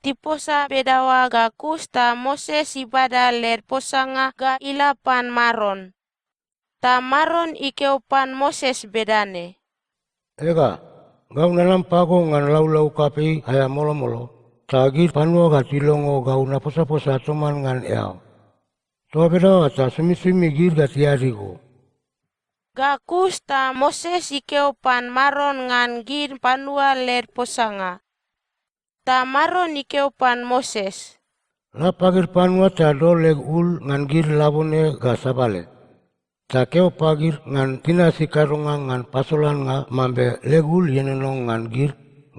Tiposa bedaoa ga kus ta Moses ibada led posanga ga ila pan Maron. Ta Maron ikeo pan Moses bedane, "Ega, gau nanam pago ngan laulau kapei aea molomolo, ta gid panua ga tilongo gau naposaposa toman ngan eao. Toa bedaoa ta somisomi gid ga tiadi go." Ga kus ta Moses ikeo pan Maron ngan gid panua led posanga. Ta Maron ikeo pan Moses, "La pagid panua ta dol leg ul ngan gid labone ga sabale. Ta keo pagid ngan tinasi kadonga ngan pasolannga mambe leg ul ienono ngan gid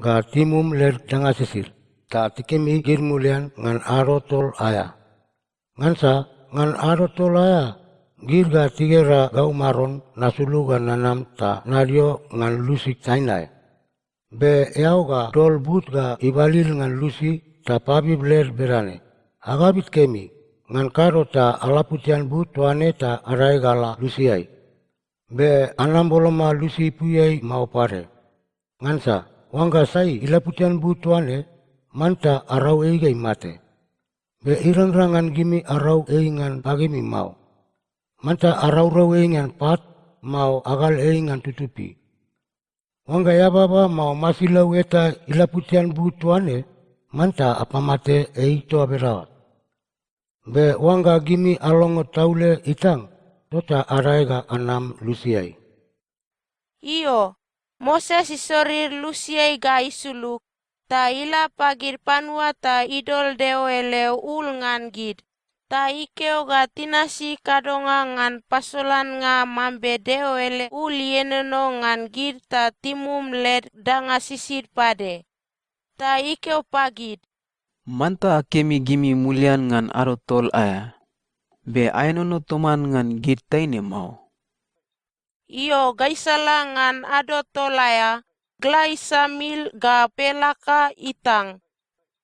ga timum led danga sisid, ta tikemi gid mulian ngan ado tol aea. Ngansa ngan ado tol aea, gid ga tigera gau Maron nasulug ga nanam ta nadio ngan lusi Sainai. Be eao ga dol but ga ibalil ngan lusi ta pabib led bedane, 'Agabit kemi, ngan kado ta alaputian but toa ne ta adae ga ala lusiai.' Be anam boloma lusi ipuiai mao pade. Ngansa oangga sai ilaputian but toa ne, manta arau ei ga imate. Be irangrang ngan gimi arau ei ngan pagimi mao. Manta araurau ei ngan pat, mao agal ei ngan tutupi. Oangga eababa mao masilau eta ilaputian but toa ne, manta apamate ei toa bedaoa. Be oangga gimi alongo taule itang, tota adae ga anam lusiai." Io, Moses isorir lusiai ga isulug, ta ila pagid panua ta idol Deo ele ul ngan gid, ta ikeo ga tinasi kadonga ngan pasolannga mambe Deo ele ul ienono ngan gid ta timum led danga sisid pade. Ta ikeo pagid, "Manta akemi gimi mulian ngan ado tol aea, be aenono toman ngan gid taine mao." Io, gaisala ngan ado tol aea, gla isamil ga pelaka itang,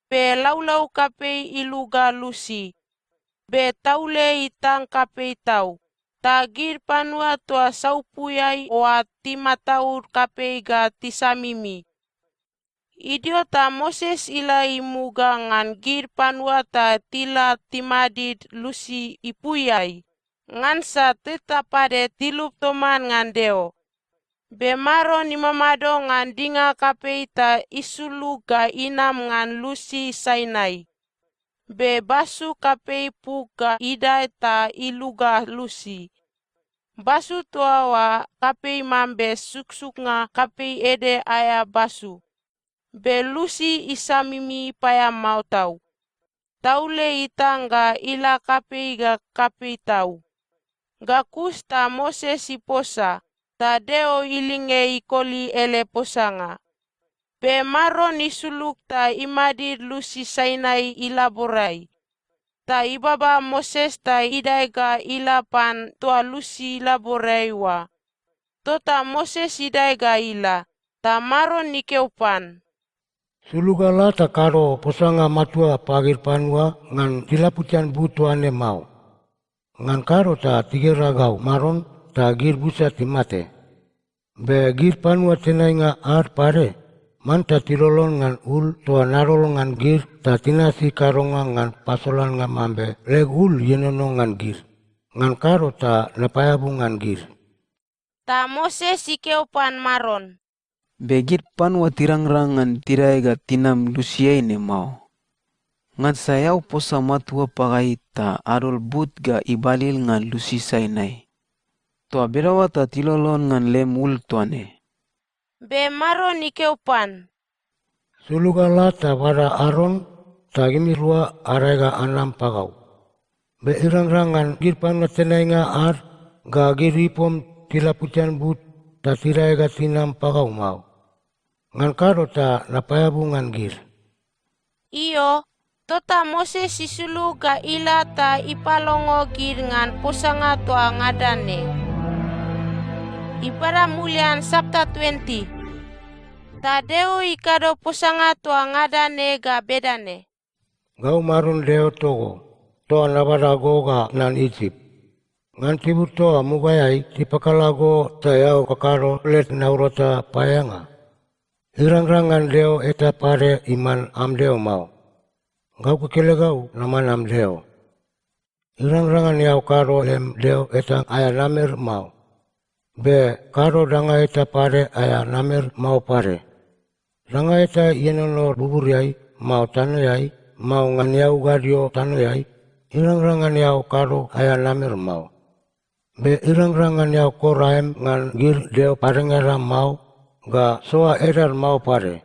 be laulau kapei iluga lusi, be taule itang kapei tau, ta gid panua toa saupuiai oa timataud kapei ga tisamimi. Idio ta Moses ila imuga ngan gid panua ta tila timadid lusi ipuiai, ngansa teta pade tilub toman ngan Deo. Be Maron imamado ngan dinga kapei ta isulug ga inam ngan lusi Sainai. Be basu kapei puk ga idae ta iluga lusi. Basu toa oa kapei mambe suksuknga kapei ede aea basu. Be lusi isamimi paeamao tau. Taule itang ga ila kapei ga kapei tau. Ga kus ta Moses iposa, ta Deo ilinge ikoli ele posanga. Be Maron isulug ta imadid lusi Sainai ilaborai. Ta ibaba Moses ta idae ga ila pan toa lusi ilaborai oa. Tota Moses idae ga ila, ta Maron ikeo pan, "Sulug ala ta kado posanga matua pagid panua ngan tilaputian but toa ne mao. Ngan kado ta tigera gau Maron ta gid busa timate. Be gid panua tenainga ad pade, manta tilolon ngan ul toa nadol ngan gid ta tinasi kadonga ngan pasolannga mambe leg ul ienono ngan gid. Ngan kado ta napaeabu ngan gid." Ta Moses ikeo pan Maron, "Be gid panua tirangrang ngan tidae ga tinam lusiai ne mao. Ngansa eao posa matua pagai ta adol but ga ibalil ngan lusi Sainai. Toa bedaoa ta tilolon ngan lem ul toa ne." Be Maron ikeo pan, "Sulug ala ta bada Aron, ta gimirua adae ga anam pagau. Be irangrang ngan gid panua tenainga ad ga gid ipom tilaputian but ta tidae ga tinam pagau mao. Ngan kado ta napaeabu ngan gid." Io, tota Moses isulug ga ila ta ipalongo gid ngan posanga toa ngada ne. Ibada mulian sapta twenty. Ta Deo ikado posanga toa ngada ne ga bedane, "Gau Maron Deo togo, toa nabada go ga tnan Isip. Ngan tibur toa mugaeai tipakala go ta eao kakado led naurata paeaeanga. Irangrang ngan deo eta pade iman am Deo mao. Gau kekelegau naman am Deo. Irangrang ngan eao kado lem deo eta aea namer mao. Be kado danga eta pade aea namer mao pade. Danga eta ienono buburiai, mao tanoeai, mao ngan eau gadio tanoeai, irangrang ngan eao kado aea namer mao. Be irangrang ngan eao kor aem ngan gid deo padengada mao, ga soa edad mao pade.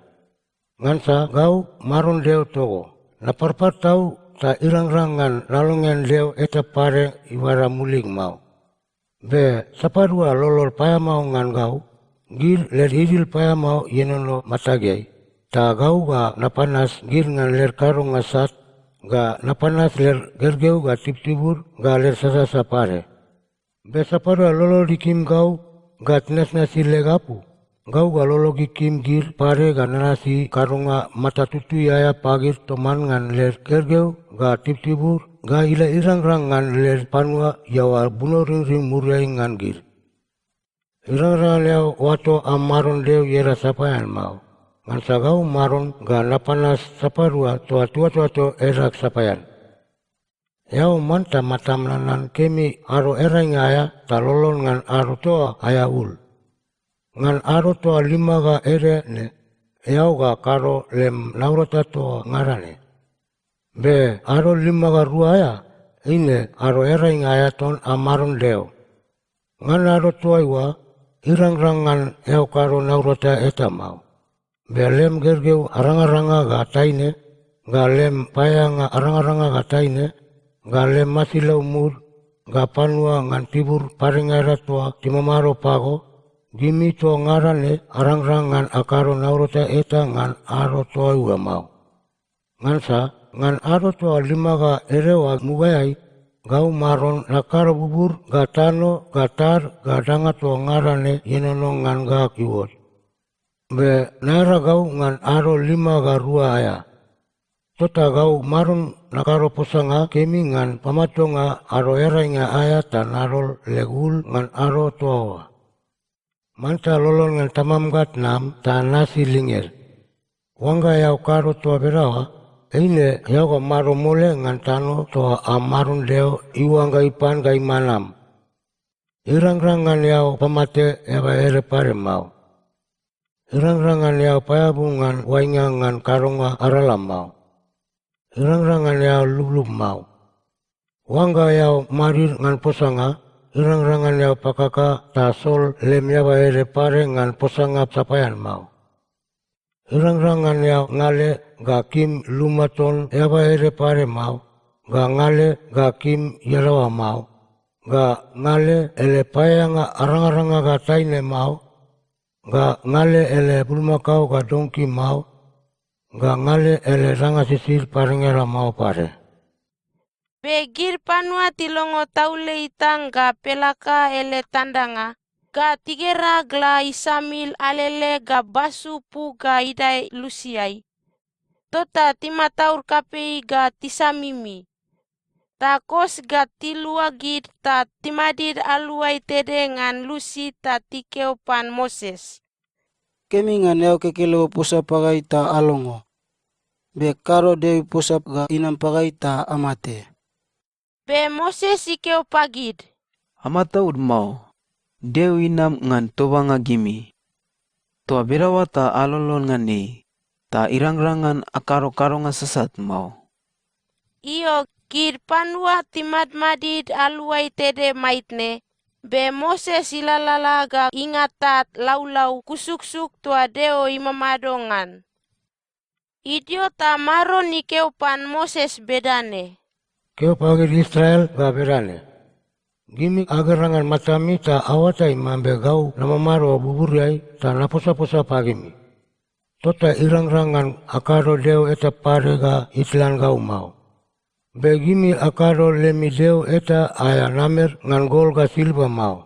Ngansa gau Maron Deo togo, naparpar tau ta irangrang ngan nalongean deo eta pade ibada mulig mao. Be sapadua lolod paeamao ngan gau, gid led idil paeamao ienono matageai, ta gau ga napanas gid ngan led kadonga sat, ga napanas led gergeu ga tibutibud ga led sasasa pade. Be sapadua lolod ikim gau ga tinasnasi leg apu, gau ga lolog ikim gid pade ga nanasi kadonga mata tutui aea pagid toman ngan led gergeu ga tibutibud ga ila irangrang ngan led panua iaoa bunoringring muriai ngan gid. Irangrang ngan eao oato am Maron Deo ieda sapaean mao, ngansa gau Maron ga napanas sapadua toa tiuatoato edag sapaean. Eao manta matam nanan kemi Ado Earainga aea ta lolon ngan ado toa aea ul. Ngan ado toa lima ga ede ne, eao ga kado lem naurata toa ngada ne. Be ado lima ga rua aea, eine Ado Earainga aea ton am Maron Deo. Ngan ado toaiua, irangrang ngan eao kado naurata eta mao. Be lem gergeu arangaranga ga taine, ga lem paeaeanga arangaranga ga taine, ga lem masilau mud, ga panua ngan tibur padengada toa timamado pago, gimi toa ngada ne arangrang ngan akado naurata eta ngan ado toaiua mao. Ngansa ngan ado toa lima ga ede oa mugaeai, gau Maron nakado bubur ga tano ga tad ga danga toa ngada ne ienono ngan ga iuot. Be naearagau ngan ado lima ga rua aea. Tota gau Maron nakado posanga kemi ngan pamatuanga Ado Earainga aea ta nadol leg ul ngan ado toa oa. Manta lolon ngan tamam ga tnam ta nasi linged. Oangga eao kado toa bedaoa, eine eao ga mado mole ngan tano toa am Maron Deo iuangga ipan ga iman am. Irangrang ngan eao pamate eaba ede pade mao. Irangrang ngan eao paeabu ngan oainga ngan kadonga arala mao. Irangrang ngan eao lublub mao. Oangga eao madid ngan posanga, irangrang ngan eao pakaka ta sol lem eaba ede pade ngan posanga sapaean mao. Irangrang ngan eao ngale ga kim luma ton eaba ede pade mao, ga ngale ga kim iadaoa mao, ga ngale ele paeaeanga arangaranga ga taine mao, ga ngale ele bulmakao ga donki mao, ga ngale ele danga sisid padengada mao pade. Be gid panua tilongo taule itang ga pelaka ele tandanga, ga tigera gla isamil alele ga basu pu ga idae lusiai, tota timataud kapei ga tisamimi. Ta kos ga tilua gid ta timadid aluai tede ngan lusi ta tikeo pan Moses, "Kemi ngan eao kekelego posa pagai ta alongo. Be kado Deo iposa ga inam pagai ta amate." Be Moses ikeo pagid, "Amataud mao. Deo inam ngan tobanga gimi. Toa bedaoa ta alolon ngan ei, ta irangrang ngan akado kadonga sasat mao." Io, gid panua timadmadid aluai tede maitne, be Moses ilalala ga ingata laulau kusuksuk toa Deo imamado ngan. Idio ta Maron ikeo pan Moses bedane, "Keo pagid Israel ga bedane, 'Gimi agera ngan matami ta aoatai mambe gau namamado buburiai ta naposaposa pagimi. Tota irangrang ngan akado deo eta pade ga itlan gau mao. Be gimi akado lemi deo eta aea namer ngan gol ga silva mao.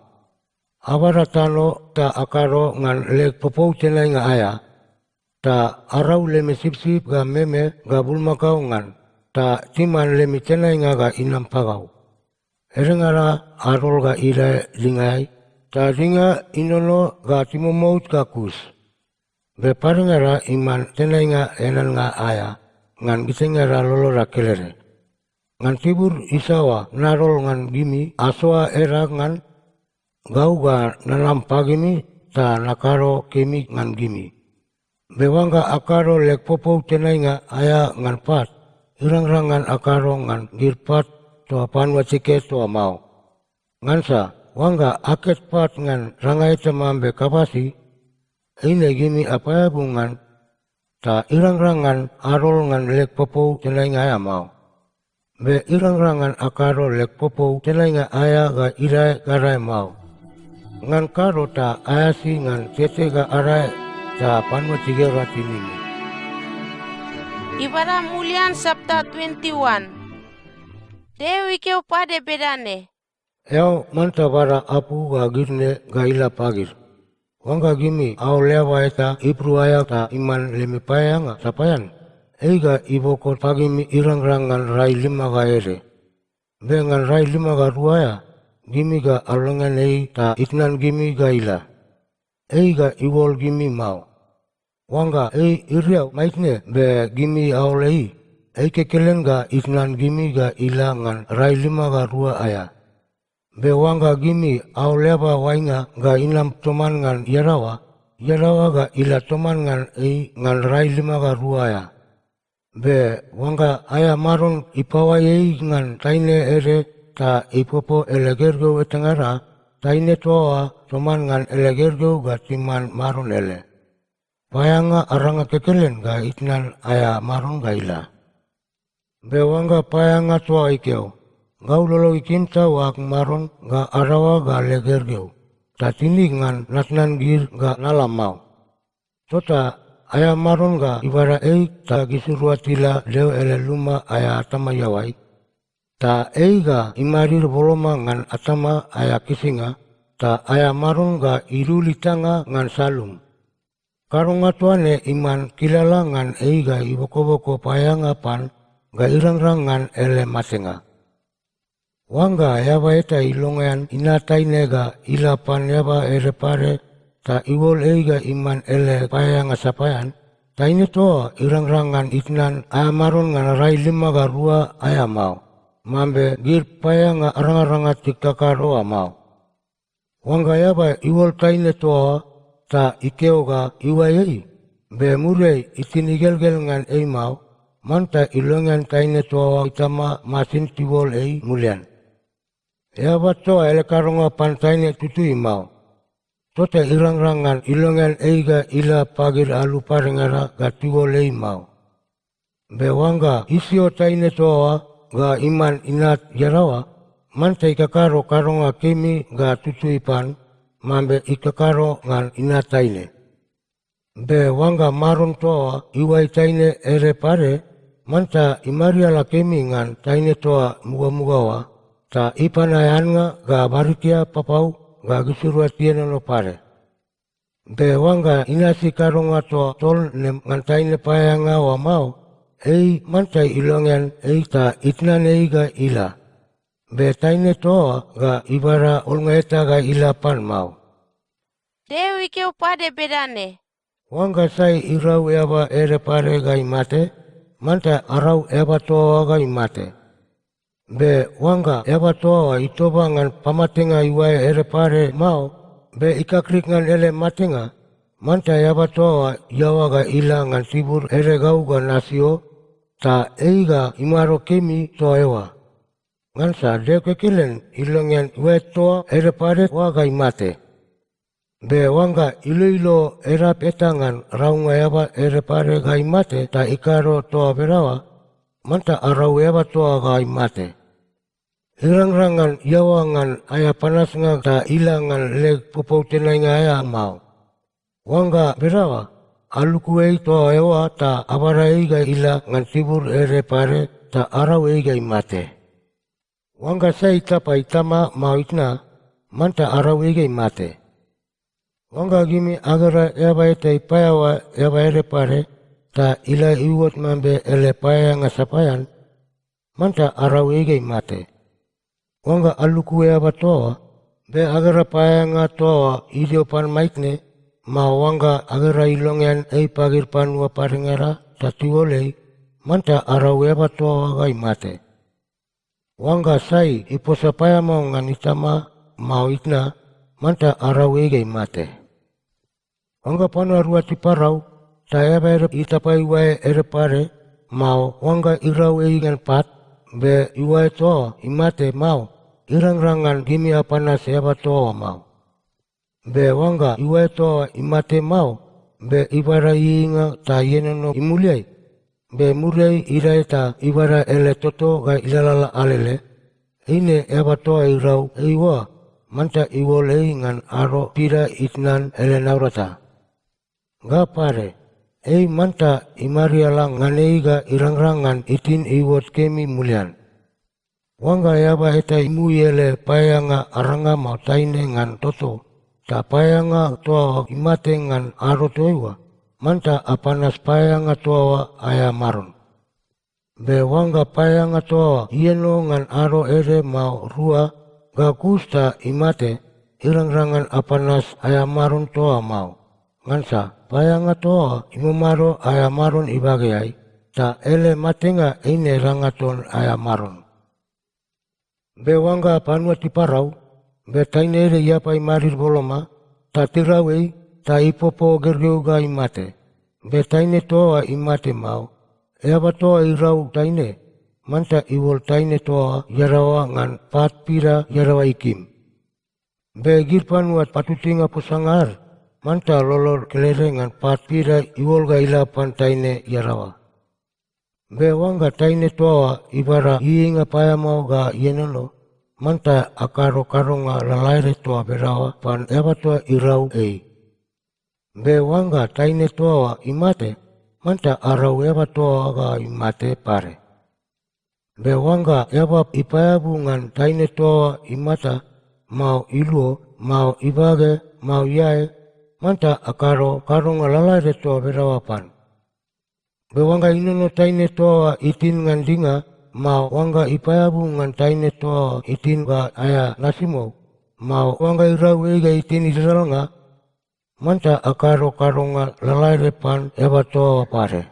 Abada tano ta akado ngan leg popou tenainga aea, ta arau lemi sipsip ga meme ga bulmakao ngan, ta timan lemi tenainga ga inam pagau. Edengada adol ga idae dingaeai, ta dinga inono ga timomout ga kus. Be padengada iman tenainga eaneannga aea ngan gitaingada loloda kelede. Ngan tibur isaoa nadol ngan gimi asoa edag ngan, gau ga nanam pagimi ta nakado kemi ngan gimi. Be oangga akado leg popou tenainga aea ngan pat, irangrang ngan akado ngan gid pat toa panua tiket oa mao. Ngansa oangga aket pat ngan danga eta mambe kabasi, eine gimi apaeabu ngan, ta irangrang ngan adol ngan leg popou tenainga aea mao. Be irangrang ngan akado leg popou tenainga aea ga idae gadae mao. Ngan kado ta aeasi ngan tete ga adae, ta panua tigera tinimi." Ibada mulian chapter twenty-one. Deo ikeo pade bedane, "Eao manta bada apu ga gid ne ga ila pagid. Oangga gimi aol eaba eta Ibru aea ta iman lemi paeaeanga sapaean, ei ga iboko pagimi irangrang ngan rai lima ga ede. Be ngan rai lima ga rua aea, gimi ga alongean ei ta itnan gimi ga ila. Ei ga iuol gimi mao. Oangga ei iriau maitne be gimi aol ei, ei kekelen ga itnan gimi ga ila ngan rai lima ga rua aea. Be oangga gimi aol eaba oainga ga inam toman ngan iadaoa, iadaoa ga ila toman ngan ei ngan rai lima ga rua aea. Be oangga aea maron ipaoai ei ngan taine ede ta ipopo ele gergeu etangada, taine toa oa toman ngan ele gergeu ga timan maron ele. Paeaeanga aranga kekelen ga itnan aea maron ga ila. Be oangga paeaeanga toa ikeo, 'Gau lolog ikim tau ag maron ga adaoa ga leg gergeu, ta tinig ngan natnan gid ga nala mao.' Tota aea maron ga ibada ei ta gisirua tila Deo ele luma aea atama iaoai, ta ei ga imadid boloma ngan atama aea kisinga, ta aea maron ga idul itanga ngan salum. Kadonga toa ne iman kilala ngan ei ga ibokoboko paeaeanga pan ga irangrang ngan ele matenga. Oangga eaba eta ilongean inat taine ga ila pan eaba ede pade ta iuol ei ga iman ele paeaeanga sapaean, taine toa irangrang ngan itnan aea maron ngan rai lima ga rua aea mao, mambe gid paeaeanga arangaranga tikakado oa mao. Oangga eaba iuol taine toa oa ta ikeo ga iuai ei, be muriai itin igelgel ngan ei mao, manta ilongean taine toa oa itama masin tiuol ei mulian. Eaba toa ele kadonga pan taine tutui mao. Tota irangrang ngan ilongean ei ga ila pagid alu padengada ga tiuol ei mao. Be oangga isio taine toa oa ga iman inat iadaoa, manta ikakado kadonga kemi ga tutui pan, mambe ikakado ngan inat taine. Be oangga maron toa oa iuai taine ede pade, manta imariala kemi ngan taine toa mugamuga oa, ta ipanae annga ga barikia papau ga gisirua tienono pade. Be oangga inasi kadonga toa tol ne ngan taine paeaeanga oa mao, ei manta ilongean ei ta itnan ei ga ila. Be taine toa oa ga ibada olnga eta ga ila pan mao. Deo ikeo pade bedane, "Oangga sai irau eaba ede pade ga imate, manta arau eaba toa oa ga imate. Be oangga eaba toa oa itoba ngan pamatenga iuae ede pade mao, be ikakrik ngan ele matenga, manta eaba toa oa iaoa ga ila ngan tibur ede gau ga nasio, ta ei ga imado kemi toa eoa. Ngansa Deo kekelen ilongean iuae toa ede pade oa ga imate." Be oangga iloilo edap eta ngan raunga eaba ede pade ga imate ta ikado toa bedaoa, manta arau eaba toa ga imate. Irangrang ngan iaoa ngan aea panasnga ta ila ngan leg popou tenainga aea mao. Oangga bedaoa, aluku ei toa eoa ta abada ei ga ila ngan tibur ede pade ta arau ei ga imate. Oangga sai itapa itama mao itna, manta arau ei ga imate. Oangga gimi agera eaba eta ipaeaoa eaba ede pade, ta ila iuot mambe ele paeaeanga sapaean, manta arau ei ga imate. Oangga aluku eaba toa oa, be agera paeaeanga toa oa idio pan maitne, mao oangga agera ilongean ei pagid panua padengada ta tiuol ei, manta arau eaba toa oa ga imate. Oangga sai iposa paeamao ngan itama mao itna, manta arau ei ga imate. Oangga panua rua tiparau, ta eaba ede itapa iuae ede pade, mao oangga irau ei ngan pat, be iuae toa oa imate mao, irangrang ngan gimi apanas eaba toa oa mao. Be oangga iuae toa oa imate mao, be ibada ieieinga ta ienono imuliai, be muriai idae ta ibada ele toto ga ilalala alele, eine eaba toa irau ei oa manta iuol ei ngan ado pida itnan ele naurata. Ga pade, ei manta imariala ngan ei ga irangrang ngan itin iuot kemi mulian. Oangga eaba eta imui ele paeaeanga aranga mao taine ngan toto, ta paeaeanga toa oa imate ngan ado toaiua, manta apanas paeaeanga toa oa aea maron. Be oangga paeaeanga toa oa ieno ngan ado ede mao rua, ga kus ta imate, irangrang ngan apanas aea maron toa oa mao. Ngansa paeaeanga toa oa imamado aea maron ibageai, ta ele matenga eine danga ton aea maron. Be oangga panua tiparau, be taine ede iapa imadid boloma, ta tirau ei, ta ipopo gergeu ga imate, be taine toa oa imate mao, eaba toa irau taine, manta iuol taine toa oa iadaoa ngan pat pida iadaoa ikim. Be gid panua patutuinga posanga ad, manta lolod kelede ngan pat pida iuol ga ila pan taine iadaoa. Be oangga taine toa oa ibada ieieinga paeamao ga ienono, manta akado kadonga lalaede toa bedaoa pan eaba toa irau ei. Be oangga taine toa oa imate, manta arau eaba toa oa ga imate pade. Be oangga eaba ipaeabu ngan taine toa oa imata, mao iluo, mao ibage, mao iae, manta akado kadonga lalaede toa bedaoa pan. Be oangga inono taine toa oa itin ngan dinga, mao oangga ipaeabu ngan taine toa oa itin ga aea nasimou, mao oangga irau ei ga itin idadalnga, manta akado kadonga lalaede pan eaba toa oa pade.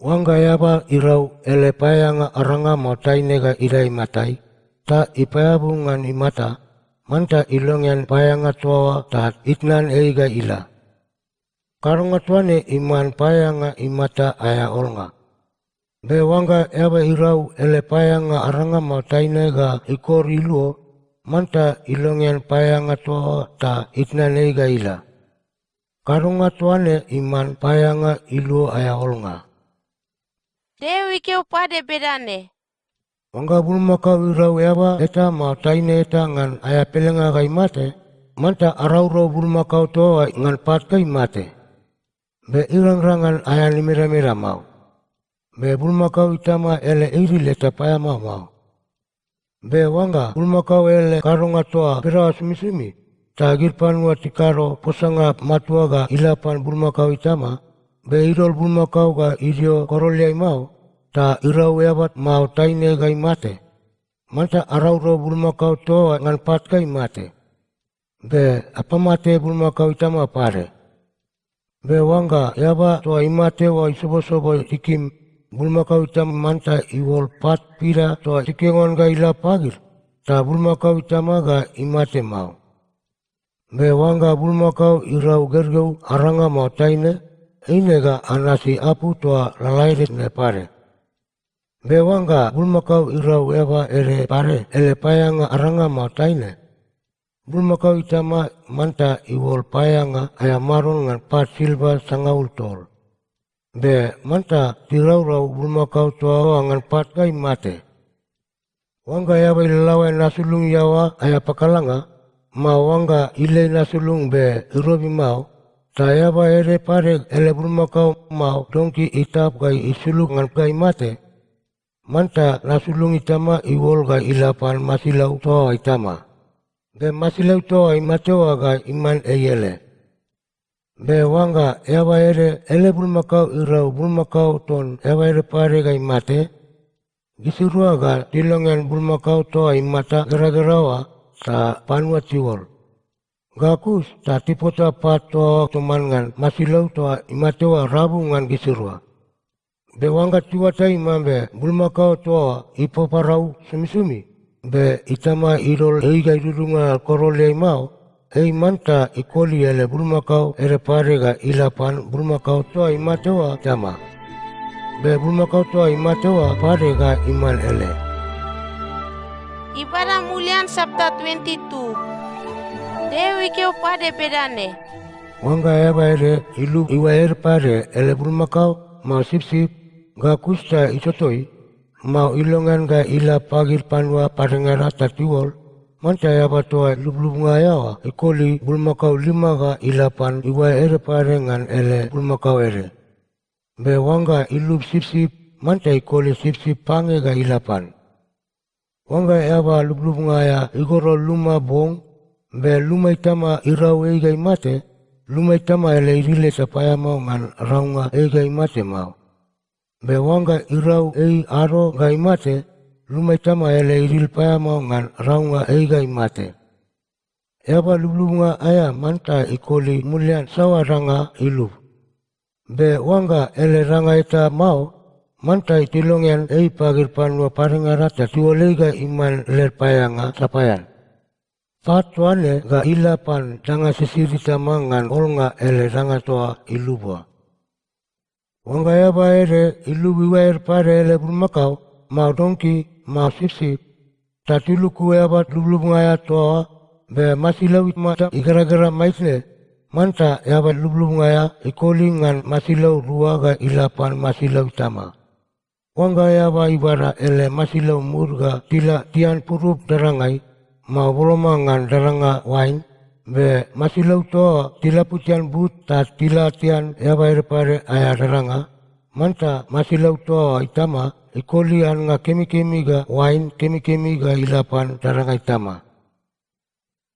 Oangga eaba irau ele paeaeanga aranga mao taine ga idae imatai, ta ipaeabu ngan imata, manta ilongean paeaeanga toa oa ta itnan ei ga ila. Kadonga toa ne iman paeaeanga imata aea olnga. Be oangga eaba irau ele paeaeanga aranga mao taine ga ikor iluo, manta ilongean paeaeanga toa oa ta itnan ei ga ila. Kadonga toa ne iman paeaeanga iluo aea olnga. Deo ikeo pade bedane, "Oangga bulmakao irau eaba eta mao taine eta ngan aea pelenga ga imate, manta araurau bulmakao toa oa ngan pat ga imate. Be irangrang ngan aean imedameda mao. Be bulmakao itama ele idil eta paeamao mao. Be oangga bulmakao ele kadonga toa bedaoa somisomi, ta gid panua tikado posanga matua ga ila pan bulmakao itama, be idol bulmakao ga idio koroleai mao, ta irau eaba mao taine ga imate, manta araurau bulmakao toa oa ngan pat ga imate. Be apamate bulmakao itama pade. Be oangga eaba toa imate oa isobosobo tikim, bulmakao itama manta iuol pat pida toa tikeo ngan ga ila pagid, ta bulmakao itama ga imate mao. Be oangga bulmakao irau gergeu aranga mao taine, eine ga anasi apu toa lalaede ne pade. Be oangga bulmakao irau eaba ede pade ele paeaeanga aranga mao taine, bulmakao itama manta iuol paeaeanga aea maron ngan pat silva sangaul tol. Be manta tiraurau bulmakao toa oa ngan pat ga imate. Oangga eaba ilalaoa nasulung iaoa aea pakalanga, mao oangga ilei nasulung be irobi mao, ta eaba ede pade ele bulmakao mao donki itap ga isulug ngan ga imate, manta nasulung itama iuol ga ila pan masilau toa oa itama. Be masilau toa imate oa ga iman ei ele. Be oangga eaba ede ele bulmakao irau bulmakao ton eaba ede pade ga imate, gisirua ga tilongean bulmakao toa imata geragera oa ta panua tiuol. Ga kus ta tipota pat toa oa toman ngan masilau toa imate oa rabu ngan gisirua. Be oangga tiuatai mambe bulmakao toa ipaparau somisomi, be itama idol ei ga idudunga koroleai mao, ei manta ikoli ele bulmakao ede pade ga ila pan bulmakao toa imate oa itama. Be bulmakao toa imate oa pade ga iman ele. Ibada mulian chapter twenty-two. Deo ikeo pade bedane, Oangga eaba ede ilub iuae ede pade ele bulmakao, mao sipsip, ga kus ta itotoi, mao ilongean ga ila pagid panua padengada ta tiuol, manta eaba toa ilublubnga aea oa ikoli bulmakao lima ga ila pan iuae ede pade ngan ele bulmakao ede. Be oangga ilub sipsip, manta ikoli sipsip pange ga ila pan. Oangga eaba lublubnga aea igoro luma bong, be luma itama irau ei ga imate, luma itama ele idil eta paeamao ngan raunga ei ga imate mao. Be oangga irau ei ado ga imate, luma itama ele idil paeamao ngan raunga ei ga imate. Eaba lublubnga aea manta ikoli mulian saoa danga ilub. Be oangga ele danga eta mao, manta tilongean ei pagid panua padengada ta tiuol ei ga iman led paeaeanga sapaean. Pat toa ne ga ila pan danga sisid itama ngan olnga ele danga toa ilub oa. Oangga eaba ede ilub iuae ede pade ele bulmakao, mao donki, mao sipsip, ta tiluku eaba lublubnga aea toa oa, be masilau imata igeragera maitne, manta eaba lublubnga aea ikoli ngan masilau rua ga ila pan masilau itama. Oangga eaba ibada ele masilau mud ga tila tian purup dadangai, mao boloma ngan dadanga oain, be masilau toa oa tilaputian but ta tila tian eaba ede pade aea dadanga, manta masilau toa oa itama ikoli annga kemikemi ga oain kemikemi ga ila pan dadanga itama.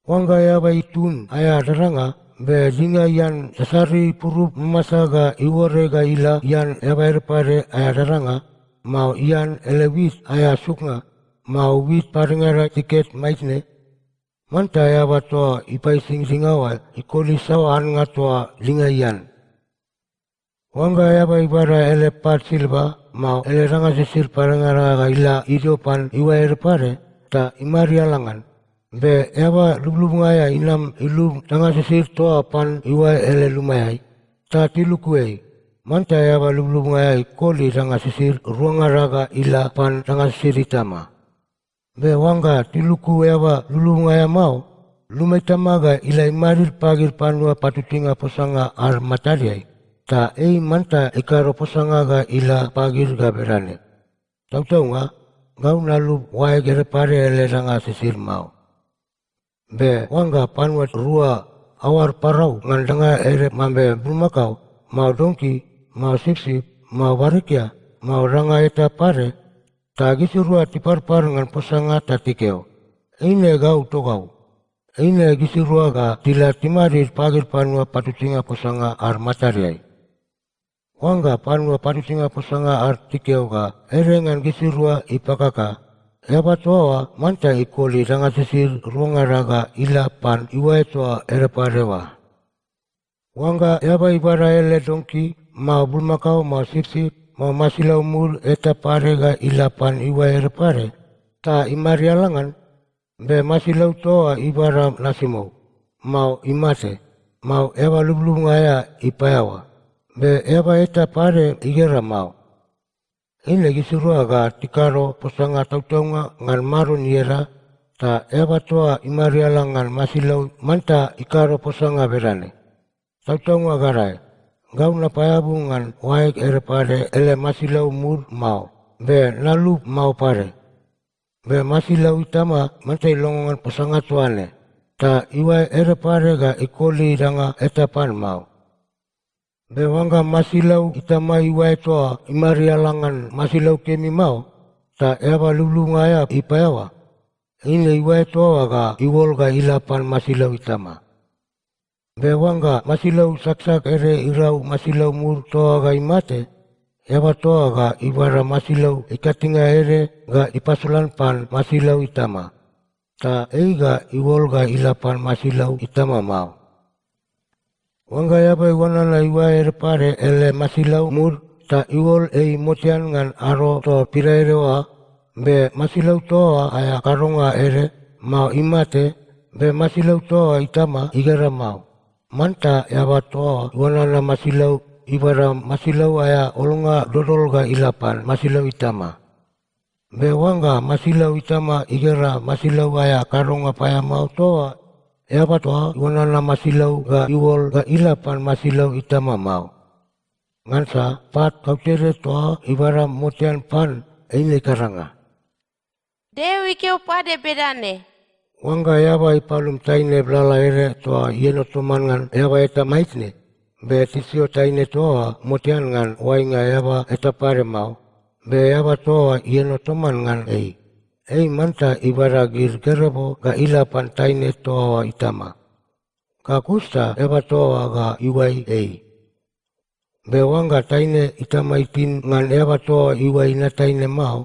Oangga eaba itun aea dadanga, be dinga ian sasari purup mamasa ga iuore ga ila ian eaba ede pade aea dadanga, mao ian ele wit aea suknga, mao wit padengada tiket maitne, manta eaba toa ipaising dinga oa ikoli saoa annga toa dinga ian. Oangga eaba ibada ele pat silva, mao ele danga sisid padengada ga ila idio pan iuae ede pade, ta imariala ngan, Be eaba lublubnga aea inam ilub danga sisid toa pan iuae ele lumaeai, ta tiluku ei. Manta eaba lublubnga aea ikoli danga sisid ruangada ga ila pan danga sisid itama. Be oangga tiluku eaba lublubnga aea mao, luma itama ga ila imadid pagid panua patutuinga posanga ad matadeai, ta ei manta ikado posanga ga ila pagid ga bedane, "Tautaunga, gau nalub oaeg ede pade ele danga sisid mao." Be oangga panua rua aoad parau ngan danga ede mambe bulmakao, mao donki, mao sipsip, mao barikia, mao danga eta pade, ta gisirua tiparpar ngan posanga ta tikeo, "Eine gau togau," eine gisirua ga tila timadid pagid panua patutuinga posanga ad matadeai. Oangga panua patutuinga posanga ad tikeo ga ede ngan gisirua ipakaka, eaba toa oa manta ikoli danga sisid ruangada ga ila pan iuae toa ede pade oa. Oangga eaba ibada ele donki, mao bulmakao, mao sipsip, mao masilau mud eta pade ga ila pan iuae ede pade, ta imariala ngan, be masilau toa oa ibada nasimou, mao imate, mao eaba lublubnga aea ipaeaoa, be eaba eta pade igera mao, eine gisirua ga tikado posanga tautaunga ngan Maron ieda, ta eaba toa imariala ngan masilau manta ikado posanga bedane, "Tautaunga gadae, gau napaeabu ngan oaeg ede pade ele masilau mud mao, be nalub mao pade." Be masilau itama manta ilongo ngan posanga toa ne, ta iuae ede pade ga ikoli danga eta pan mao. Be oangga masilau itama iuae toa imariala ngan masilau kemi mao, ta eaba lublubnga aea ipaeaoa, eine iuae toa oa ga iuol ga ila pan masilau itama. Be oangga masilau saksak ede irau masilau mud toa ga imate, eaba toa ga ibada masilau ikatinge ede ga ipasolan pan masilau itama, ta ei ga iuol ga ila pan masilau itama mao. Oangga eaba iuanana iuae ede pade ele masilau mud ta iuol ei motean ngan ado toa pidaede oa, be masilau toa oa aea kadonga ede, mao imate, be masilau toa oa itama igera mao, manta eaba toa iuanana masilau ibada masilau aea olnga dodol ga ila pan masilau itama. Be oangga masilau itama igera masilau aea kadonga paeamao toa oa, eaba toa iuanana masilau ga iuol ga ila pan masilau itama mao. Ngansa pat kautede toa ibada motean pan eine ikaranga. Deo ikeo pade bedane, "Oangga eaba ipalum taine blala ede toa ieno toman ngan eaba eta maitne, be tisio taine toa oa motean ngan oainga eaba eta pade mao, be eaba toa oa ieno toman ngan ei, ei manta ibada gid gerebo ga ila pan taine toa oa itama. Ga kus ta eaba toa oa ga iuai ei. Be oangga taine itama itin ngan eaba toa iuai inat taine mao,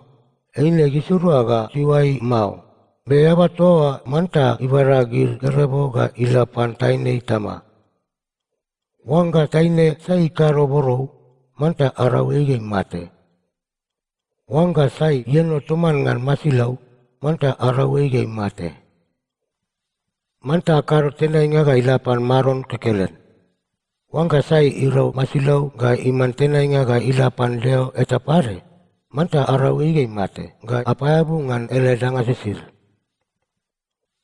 eine gisirua ga tiuai mao. Be eaba toa oa manta ibada gid gerebo ga ila pan taine itama. Oangga taine sai ikado borou, manta arau ei ga imate. Oangga sai ieno toman ngan masilau, manta arau ei ga imate. Manta akado tenainga ga ila pan Maron kekelen. Oangga sai irau masilau ga iman tenainga ga ila pan Deo eta pade, manta arau ei ga imate, ga apaeabu ngan ele danga sisid.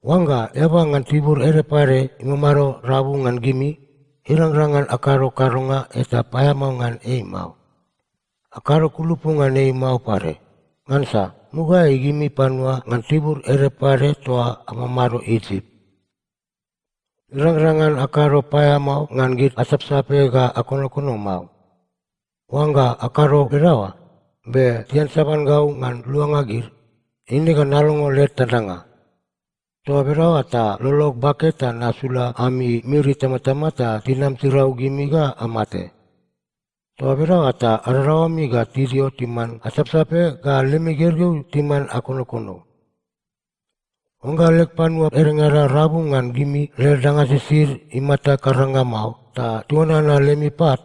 Oangga eaba ngan tibur ede pade imamado rabu ngan gimi, irangrang ngan akado kadonga eta paeamao ngan ei mao. Akado kulupu ngan ei mao pade, ngansa mugaeai gimi panua ngan tibur ede pade toa amamado Isip. Irangrang ngan akado paeamao ngan gid asapsape ga akonokono mao. Oangga akado bedaoa, be tiansaban gau ngan luanga gid, eine ga nalongo led tandanga. Toa bedaoa ta lolog bake ta nasula ami miri itamatama ta tinam tirau gimi ga amate. Toa bedaoa ta adadaoami ga tidio timan asapsape ga lemi gergeu timan akonokono. Oangga leg panua edengada rabu ngan gimi led danga sisid imata karanga mao, ta tiuanana lemi pat,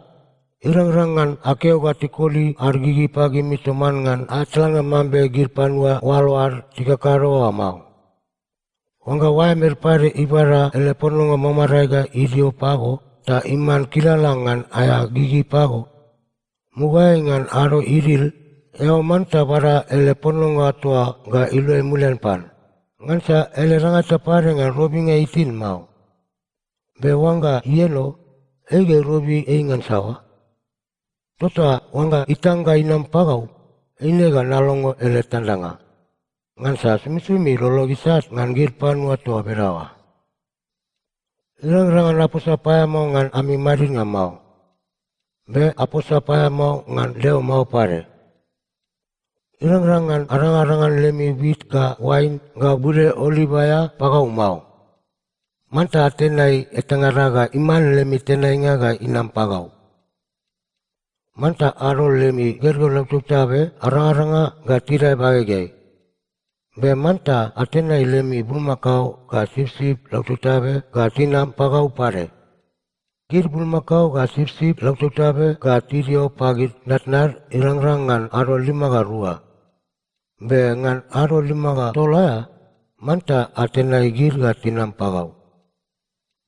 irangrang ngan akeo ga tikoli ad gigi pagimi toman ngan atlanga mambe gid panua oalo ad tikakado oa mao. Oangga oaem ede pade ibada ele pononga mamarae ga idio pago ta iman kilala ngan aea gigi pago, mugaeai ngan ado idil, eao manta bada ele pononga toa ga iluai mulian pan, ngansa ele danga eta pade ngan robinga itin mao. Be oangga ieno, ei ga irobi ei ngan saoa? Tota oangga itang ga inam pagau, eine ga nalongo ele tandanga. Ngansa somisomi lolog isat ngan gid panua toa bedaoa. Irangrang ngan aposa paeamao ngan ami madidnga mao, be aposa paeamao ngan Deo mao pade. Irangrang ngan arangarangan lemi wit ga oain ga bude oliv aea pagau mao. Manta atenai etangada ga iman lemi tenainga ga inam pagau. Manta adol lemi gergeu lautabtabe arangaranga ga tidae bagegeai. Be manta atenai lemi bulmakao ga sipsip lautabtabe ga tinam pagau pade. Gid bulmakao ga sipsip lautabtabe ga tidio pagid natnad irangrang ngan ado lima ga rua. Be ngan ado lima ga tol aea, manta atenai gid ga tinam pagau.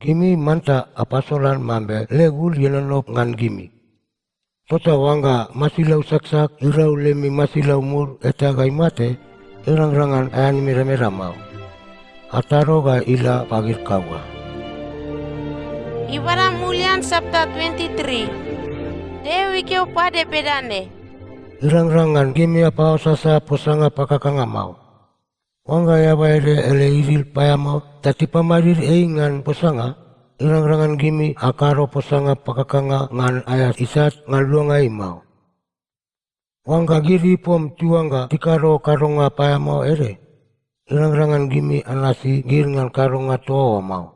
Gimi manta apasolan mambe leg ul ienono ngan gimi. Tota oangga masilau saksak irau lemi masilau mur eta ga imate, irangrang ngan aean imedameda mao. Atado ga ila pagid kaua. Ibada mulian chapter twenty-three. Deo ikeo pade bedane, irangrang ngan gimi apaoasasa posanga pakakanga mao. Oangga eaba ede ele idil paeamao ta tipamadid ei ngan posanga, irangrang ngan gimi akado posanga pakakanga ngan aea isat ngan luanga ei mao. Oangga gid ipom tiuangga tikado kadonga paeamao ede, irangrang ngan gimi anasi gid ngan kadonga toa oa mao.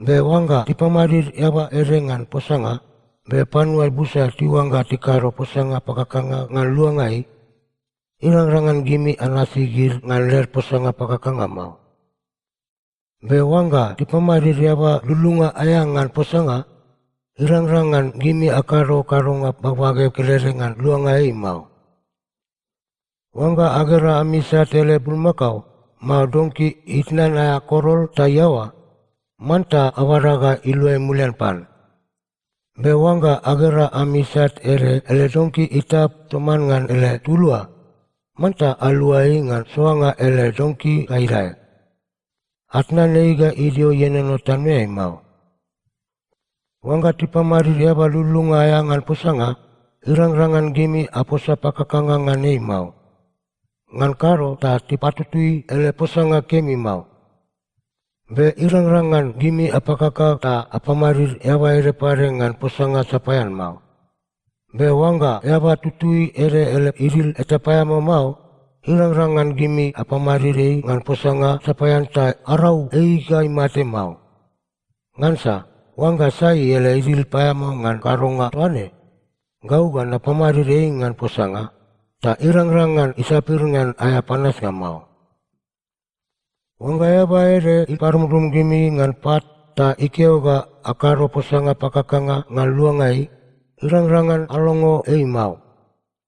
Be oangga tipamadid eaba ede ngan posanga, be panua busa tiuangga tikado posanga pakakanga ngan luanga ei, irangrang ngan gimi anasi gid ngan led posanga pakakanga mao. Be oangga tipamadid eaba lululunga aea ngan posanga, irangrang ngan gimi akado kadonga bagbage kelede ngan luanga ei mao. Oangga agera ami isat ele bulmakao, mao donki itnan aea korol ta iaoa, manta abada ga iluai mulian pan. Be oangga agera ami isat ede ele donki itap toman ngan ele tulua, manta alua ei ngan soanga ele donki ga idae. Atnan ei ga idio ienono tanoeai mao. Oangga tipamadid eaba lululunga aea ngan posanga, irangrang ngan gimi aposa pakakanga ngan ei mao. Ngan kado ta tipatutui ele posanga kemi mao. Be irangrang ngan gimi apakaka ta apamadid eaba ede pade ngan posanga sapaean mao. Be oangga eaba tutui ede ele idil eta paeamao mao, irangrang ngan gimi apamadid ei ngan posanga sapaean ta arau ei ga imate mao. Ngansa oangga sai ele idil paeamao ngan kadonga toa ne, gau ga napamadid ei ngan posanga, ta irangrang ngan isapir ngan aea panasnga mao. Oangga eaba ede iparumrum gimi ngan pat ta ikeo ga akado posanga pakakanga ngan luanga ei, irangrang ngan alongo ei mao.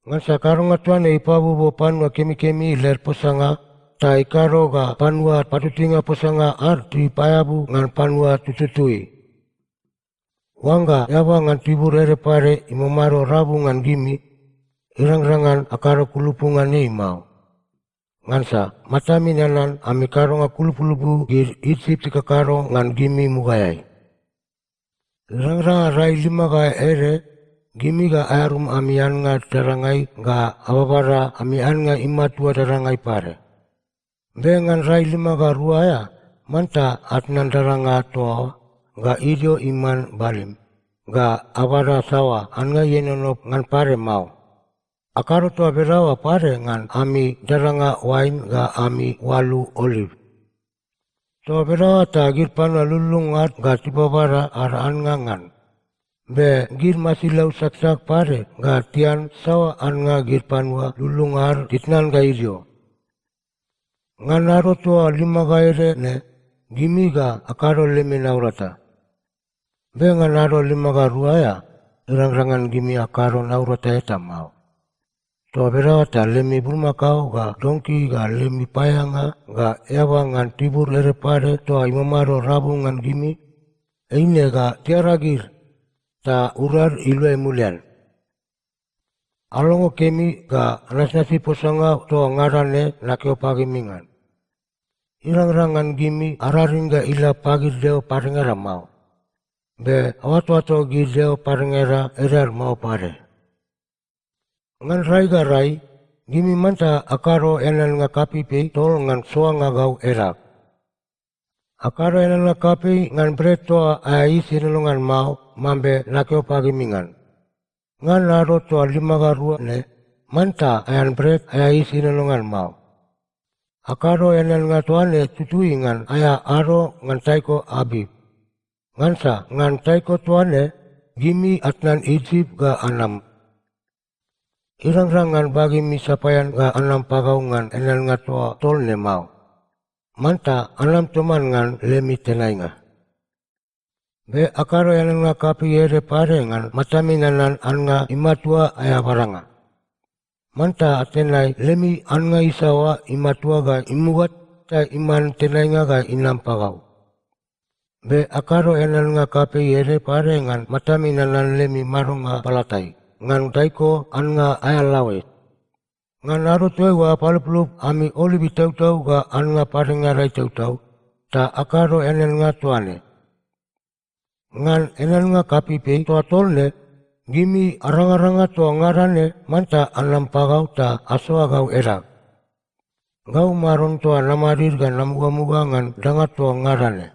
Ngansa kadonga toa ne ipabuobuo panua kemikemi led posanga ta ikado ga panua patutuinga posanga ad tipaeabu ngan panua tututui. Oangga eaba ngan tibur ede pade imamado rabu ngan gimi, irangrang ngan akado kulupu ngan ei mao. Ngansa matami nanan ami kadonga kulupulupu gid Isip tikakado ngan gimi mugaeai. Irangrang ngan rai lima ga ede, gimi ga aearum ami annga dadangai ga ababada ami annga imatua dadangai pade. Be ngan rai lima ga rua aea, manta atnan dadanga toa oa ga idio iman balim, ga abada saoa annga ienono ngan pade mao. Akado toa bedaoa pade ngan ami dadanga oain ga ami oalu oliv. Toa bedaoa ta gid panua lululunga ad ga tibabada ad annga ngan. Be gid masilau saksak pade ga tian saoa annga gid panua lululunga ad titnan ga idio. Ngan ado toa lima ga ede ne, gimi ga akado lemi naurata. Be ngan ado lima ga rua aea, irangrang ngan gimi akado naurata eta mao. Toa bedaoa ta lemi bulmakao ga donki ga lemi paeaeanga ga eaba ngan tibur ede pade toa imamado rabu ngan gimi, eine ga tiaragid, ta urad iluai mulian. Alongo kemi ga anasnasi posanga toa ngada ne nakeo pagimi ngan. Irangrang ngan gimi araring ga ila pagid deo padengada mao, be aoatoato gid deo padengada edad mao pade. Ngan rai ga rai, gimi manta akado eaneannga kapeipei tol ngan soanga gau edag. Akado eaneannga kapei ngan bret toa aea yis ienono ngan mao, mambe nakeo pagimi ngan. Ngan ado toa lima ga rua ne, manta aean bret aea yis ienono ngan mao. Akado eaneannga toa ne tutui ngan aea ado ngan taiko Abib. Ngansa ngan taiko toa ne, gimi atnan Isip ga anam. Irangrang ngan bagemi sapaean ga anam pagau ngan eaneannga toa tol ne mao. Manta anam toman ngan lemi tenainga. Be akado eaneannga kapei ede pade ngan matami nanan annga imatua aea badanga. Manta atenai lemi annga isaoa imatua ga imuga ta iman tenainga ga inam pagau. Be akado eaneannga kapei ede pade ngan matami nanan lemi madonga palatai, ngan taiko annga aea laoe. Ngan ado toaiua apaluplup ami oliv itautau ga annga padengada itautau, ta akado eaneannga toa ne. Ngan eaneannga kapeipei toa tol ne, gimi arangaranga toa ngada ne manta anam pagau ta asoa gau edag. Gau Maron toa namadid ga namugamuga ngan danga toa ngada ne.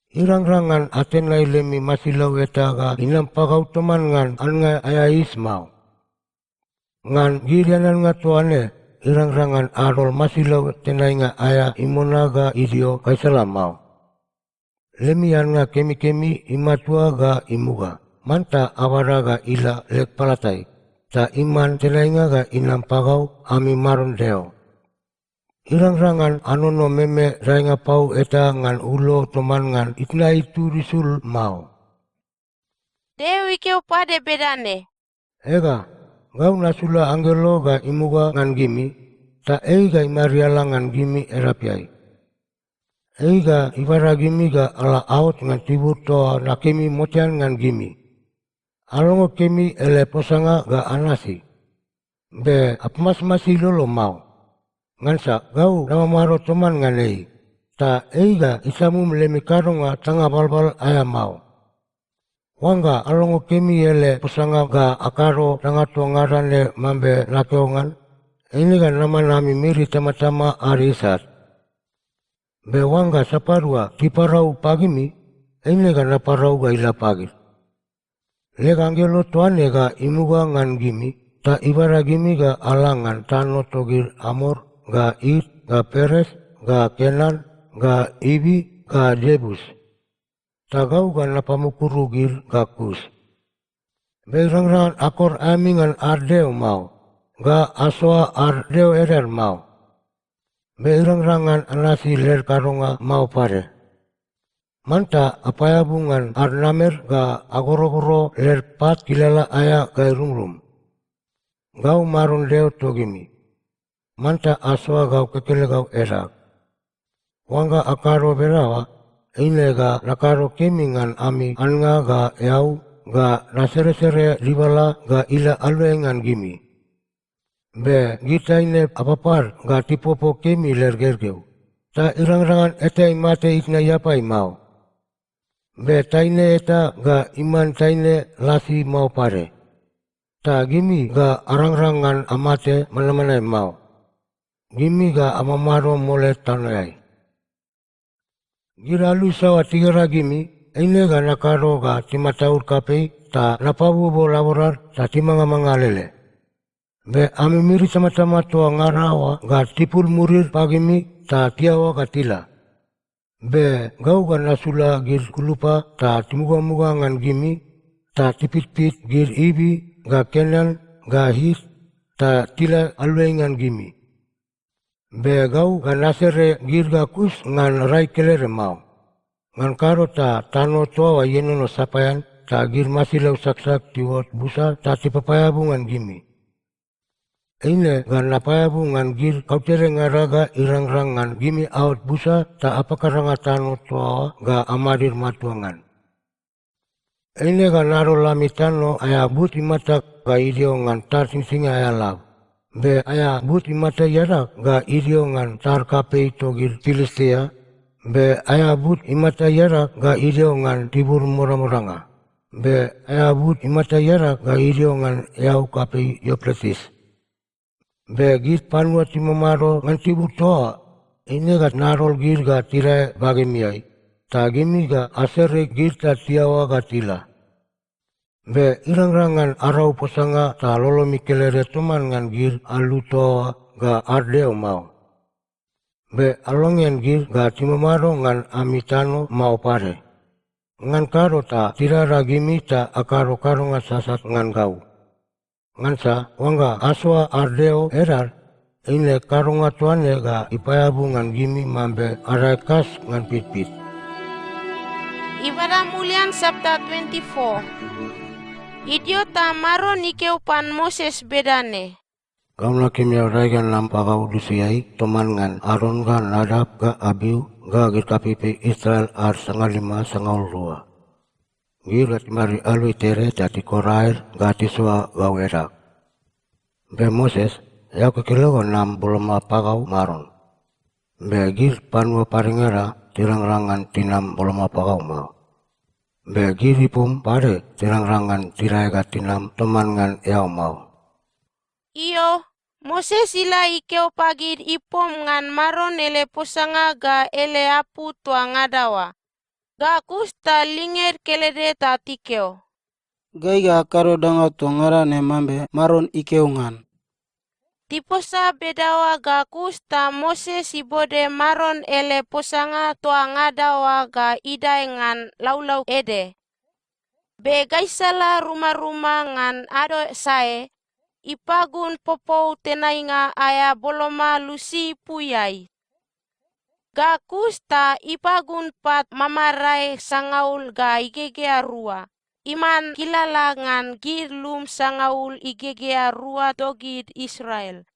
Irangrang ngan atenai lemi masilau eta ga inam pagau toman ngan annga aea yis mao. Ngan gid eaneannga toa ne, irangrang ngan adol masilau tenainga aea imona ga idio gaisala mao. Lemi annga kemikemi imatua ga imuga, manta abada ga ila leg palatai, ta iman tenainga ga inam pagau ami Maron Deo. Irangrang ngan anono meme daenga pau eta ngan ulo toman ngan itna itud isul mao. Deo ikeo pade bedane, "Ega, gau nasula anggelo ga imuga ngan gimi, ta ei ga imariala ngan gimi edapeai. Ei ga ibada gimi ga ala aot ngan tibur toa nakemi motean ngan gimi. Alongo kemi ele posanga ga anasi. Be apamasimasi lolo mao. Ngansa gau namamado toman ngan ei, ta ei ga isamum lemi kadonga tanga balbal aea mao. Oangga alongo kemi ele posanga ga akado danga toa ngada ne mambe nakeo ngan, eine ga naman ami miri itamatama ad isat. Be oangga sapadua tiparau pagimi, eine ga naparau ga ila pagid. Leg anggelo toa ne ga imuga ngan gimi, ta ibada gimi ga ala ngan tano togid Amor, ga It, ga Peres, ga Kenan, ga Ivi, ga Iebus. Ta gau ga napamukuru gid ga kus. Be irangrang ngan akor ami ngan ad deo mao, ga asoa ad deo edad mao. Be irangrang ngan anasi led kadonga mao pade. Manta apaeabu ngan ad namer ga agorogoro led pat kilala aea ga irumrum. Gau Maron Deo togimi. Manta asoa gau kekelegau edag. Oangga akado bedaoa, eine ga nakado kemi ngan ami annga ga eau, ga naseresere dibala ga ila aluai ngan gimi. Be gid taine apapad ga tipopo kemi led gergeu, ta irangrang ngan eta imate itna iapai mao. Be taine eta ga iman taine lasi mao pade. Ta gimi ga arangrang ngan amate manmanae mao. Gimi ga amamado mole tanoeai. Gid alu isaoa tigera gimi, eine ga nakado ga timataud kapei, ta napabuobuo laborad, ta timangamanga alele. Be ami miri itamatama toa ngada oa ga tipul murid pagimi, ta tiaoa ga tila. Be gau ga nasula gid kulupa ta timugamuga ngan gimi, ta tipitpit gid Ivi, ga Kenan, ga It, ta tila aluai ngan gimi. Be gau ga nasere gid ga kus ngan rai kelede mao. Ngan kado ta tano toa oa ienono sapaean, ta gid masilau saksak tiuot busa ta tipapaeabu ngan gimi. Eine ga napaeabu ngan gid kautedengada ga irangrang ngan gimi aot busa ta apakaranga tano toa oa ga amadid matua ngan. Eine ga nadol ami tano aea but imata ga idio ngan tad singsingia aea lab, be aea but imata iadag ga idio ngan tad kapei togid Pilistia, be aea but imata iadag ga idio ngan tibur modamodanga, be aea but imata iadag ga idio ngan eau kapei Iupretis. Be gid panua timamado ngan tibur toa oa, eine ga nadol gid ga tidae bagemiai, ta gimi ga asere gid ta tiaoa ga tila. Be irangrang ngan arau posanga ta lolomi kelede toman ngan gid alu toa oa ga ad deo mao. Be alongean gid ga timamado ngan ami tano mao pade. Ngan kado ta tidada gimi ta akado kadonga sasat ngan gau. Ngansa oangga asoa ad deo edad, eine kadonga toa ne ga ipaeabu ngan gimi mambe adae kas ngan pitpit. Ibada mulian chapter twenty-four. Idio ta Maron ikeo pan Moses bedane, "Gau nakim eao dae ga nam pagau lusiai toman ngan Aron ga Nadap ga Abiu ga gid kapeipei Israel ad sangalima sangaul rua. Gid ga timadid aluai tede ta tikor aed ga tisoa gau edag." Be Moses, eao kekelego nam boloma pagau Maron. Be gid panua padengada tirangrang ngan tinam boloma pagau mao. Be gid ipom pade tirangrang ngan tidae ga tinam toman ngan eao mao. Io, Moses ila ikeo pagid ipom ngan Maron ele posanga ga ele apu toa ngada oa. Ga kus ta linged kelede ta tikeo, "Gai ga akado danga toa ngada ne mambe Maron ikeo ngan." Tiposa bedaoa ga kus ta Moses ibode Maron ele posanga toa ngada oa ga idae ngan laulau ede. Be gaisala rumaruma ngan ado sae, ipagun popou tenainga aea boloma lusi ipuiai. Ga kus ta ipagun pat mamarae sangaul ga igegea rua, iman kilala ngan gid lum sangaul igegea rua togid Israel.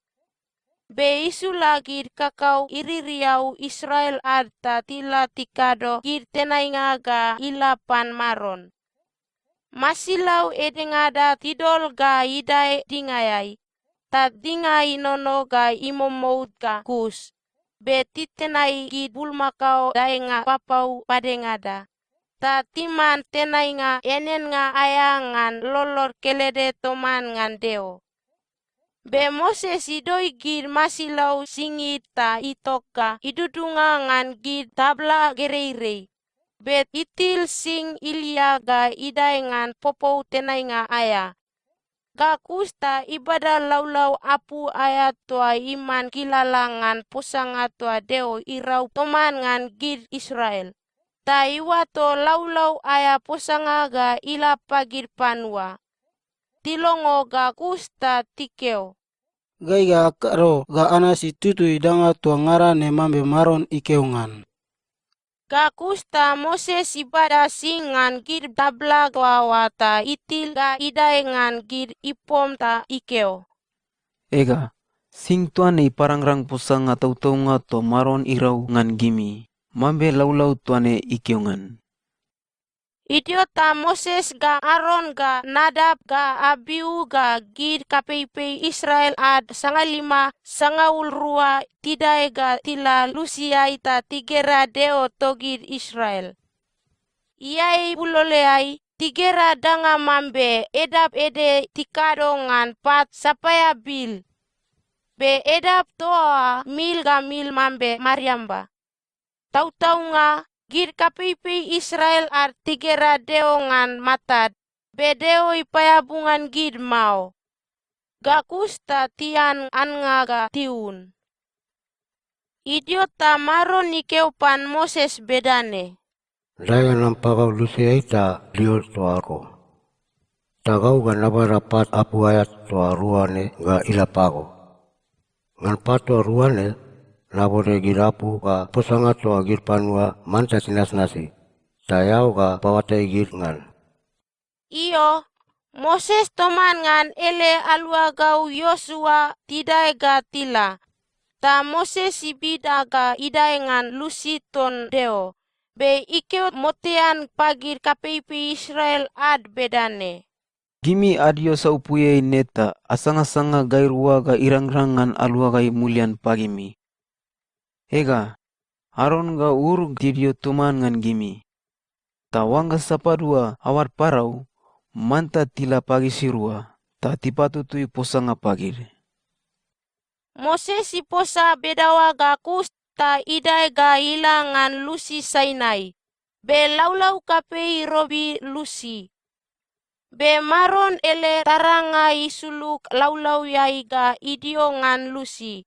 Be isula gid kakau iririau Israel ad ta tila tikado gid tenainga ga ila pan Maron. Masilau edengada tidol ga idae dingaeai, ta dinga inono ga imomout ga kus, be titenai gid bulmakao daenga papau padengada, ta timan tenainga eaneannga aea ngan lolod kelede toman ngan Deo. Be Moses idoi gid masilau singid ta itok ga idudunga ngan gid tabla gereirei, be itil sing ilia ga idae ngan popou tenainga aea. Ga kus ta ibada laulau apu aea toa iman kilala ngan posanga toa Deo irau toman ngan gid Israel, ta iuato laulau aea posanga ga ila pagid panua. Tilongo ga kus ta tikeo, "Gai ga akado ga anasi tutui danga toa ngada ne mambe Maron ikeo ngan." Ga kus ta Moses ibada sing ngan gid tabla toa oa ta itil ga idae ngan gid ipom ta ikeo, "Ega, sing toa ne iparangrang posanga tautaunga toa Maron irau ngan gimi, mambe laulau toa ne ikeo ngan." Idio ta Moses ga Aron ga Nadap ga Abiu ga gid kapeipei Israel ad sangalima sangaul rua tidae ga tila lusiai ta tigera Deo togid Israel. Iae buloleai, tigera danga mambe edap ede tikado ngan pat sapaeabil. Be edap toa oa mil ga mil mambe mariamba. Tautaunga, gid kapeipei Israel ad tigera Deo ngan matad, be Deo ipaeabu ngan gid mao. Ga kus ta tian annga ga tiun. Idio ta Maron ikeo pan Moses bedane, "Dae ga nam pagau lusiai ta dio toa eko. Ta gau ga nabada pat apu aea toa rua ne ga ila pago. Ngan pat toa rua ne, nabode gid apu ga posanga toa gid panua manta tinasnasi, ta eao ga paoatai gid ngan." Io, Moses toman ngan ele aluagau Iosua tidae ga tila, ta Moses ibida ga idae ngan lusi ton Deo, be ikeo motean pagid kapeipei Israel ad bedane, "Gimi adio saupuiai ne ta asangasanga gairua ga irangrang ngan aluagai mulian pagimi. Ega, Aron ga Ur tidio toman ngan gimi. Ta oangga sapadua aoad parau, manta tila pagisirua ta tipatutui posanga pagid." Moses iposa bedaoa ga kus ta idae ga ila ngan lusi Sainai, be laulau kapei irobi lusi. Be Maron ele taranga isulug laulauiai ga idio ngan lusi.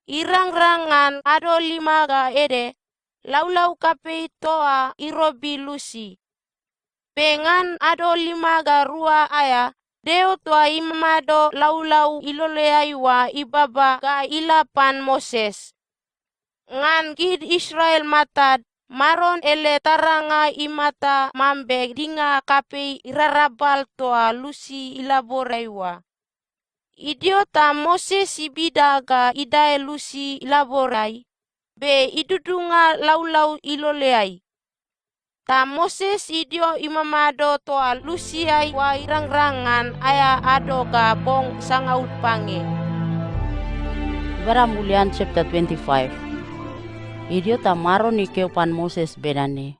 Irangrang ngan ado lima ga ede, laulau kapei toa irobi lusi. Be ngan ado lima ga rua aea, Deo toa imamado laulau iloleai oa ibaba ga ila pan Moses. Ngan gid Israel matad, Maron ele taranga imata mambe dinga kapei irarabal toa lusi ilaborai oa. Idio ta Moses ibida ga idae lusi ilaborai, be idudunga laulau iloleai. Ta Moses idio imamado toa lusiai oa irangrang ngan aea ado ga bong sangaul pange. Ibada mulian chapter twenty-five. Idio ta Maron ikeo pan Moses bedane,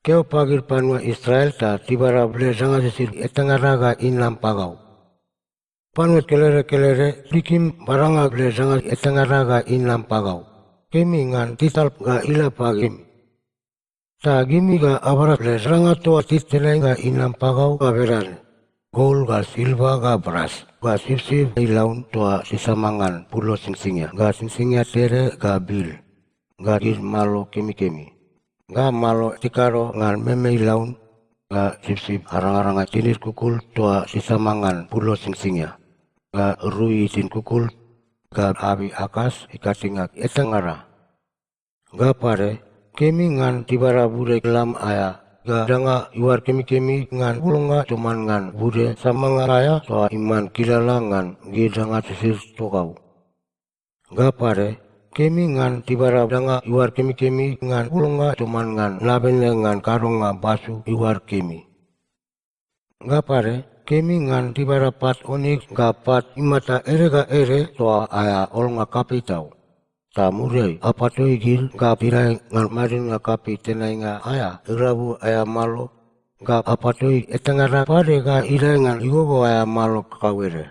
"Keo pagid panua Israel ta tibada led danga sisid etangada ga inam pagau. Panua kelede kelede tikim badanga led danga etangada ga inam pagau, kemi ngan tital ga ila pagimi. Ta gimi ga abada led danga toa titenainga inam pagau ga bedane: gol ga silva ga bras ga sipsip ilaun toa tisama ngan pulo singsingia ga singsingia tede ga bil, ga gid malo kemikemi, ga malo tikado ngan meme ilaun, ga sipsip arangaranga tinid kukul toa tisama ngan pulo singsingia, ga rui itin kukul, ga abei akas ikatinge etangada. Ga pade, kemi ngan tibada bude lam aea, ga danga iuad kemikemi ngan bulnga toman ngan bude samanga aea toa iman kilala ngan gid danga sisid togau. Ga pade, kemi ngan tibada danga iuad kemikemi ngan bulnga toman ngan nabene ngan kadonga basu iuad kemi. Ga pade, kemi ngan tibada pat oniks ga pat imata ede ga ede toa aea olnga kapei tau, ta muriai apatoi gid ga tidae ngan madidnga kapei tenainga aea irabu aea malo, ga apatoi etangada pade ga idae ngan igogo aea malo kakauede.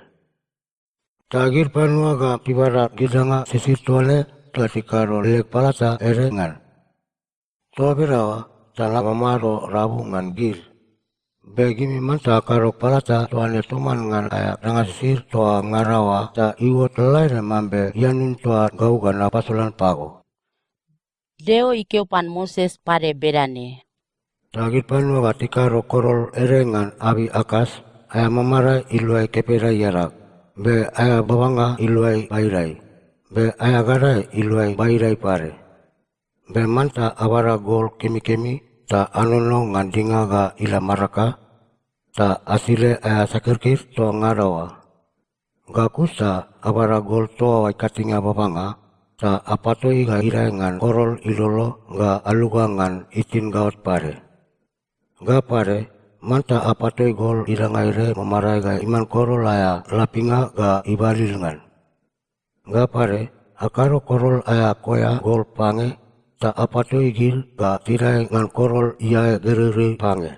Ta gid panua ga tibada gid danga sisid toa ne ta tikado leg palata ede ngan. Toa bedaoa ta namamado rabu ngan gid. Be gimi manta akado palata toa ne toman ngan aea danga sisid toa ngada oa ta iuot lalaede mambe ianun toa gau ga napasolan pago." Deo ikeo pan Moses pade bedane, "Ta gid panua ga tikado korol ede ngan abei akas, aea mamarae iluai kepeda iadag, be aea babanga iluai baidai, be aea gadae iluai baidai pade. Be manta abada gol kemikemi ta anono ngan dinga ga ila maraka, ta asile aea sakirkir toa ngada oa. Ga kus ta abada gol toa oa ikatinge babanga, ta apatoi ga idae ngan korol ilolo ga aluga ngan itin gaot pade. Ga pade, manta apatoi gol idanga ede mamarae ga iman korol aea lapinga ga ibalil ngan. Ga pade, akado korol aea koea gol pange, ta apatoi gid ga tidae ngan korol iae gereirei pange.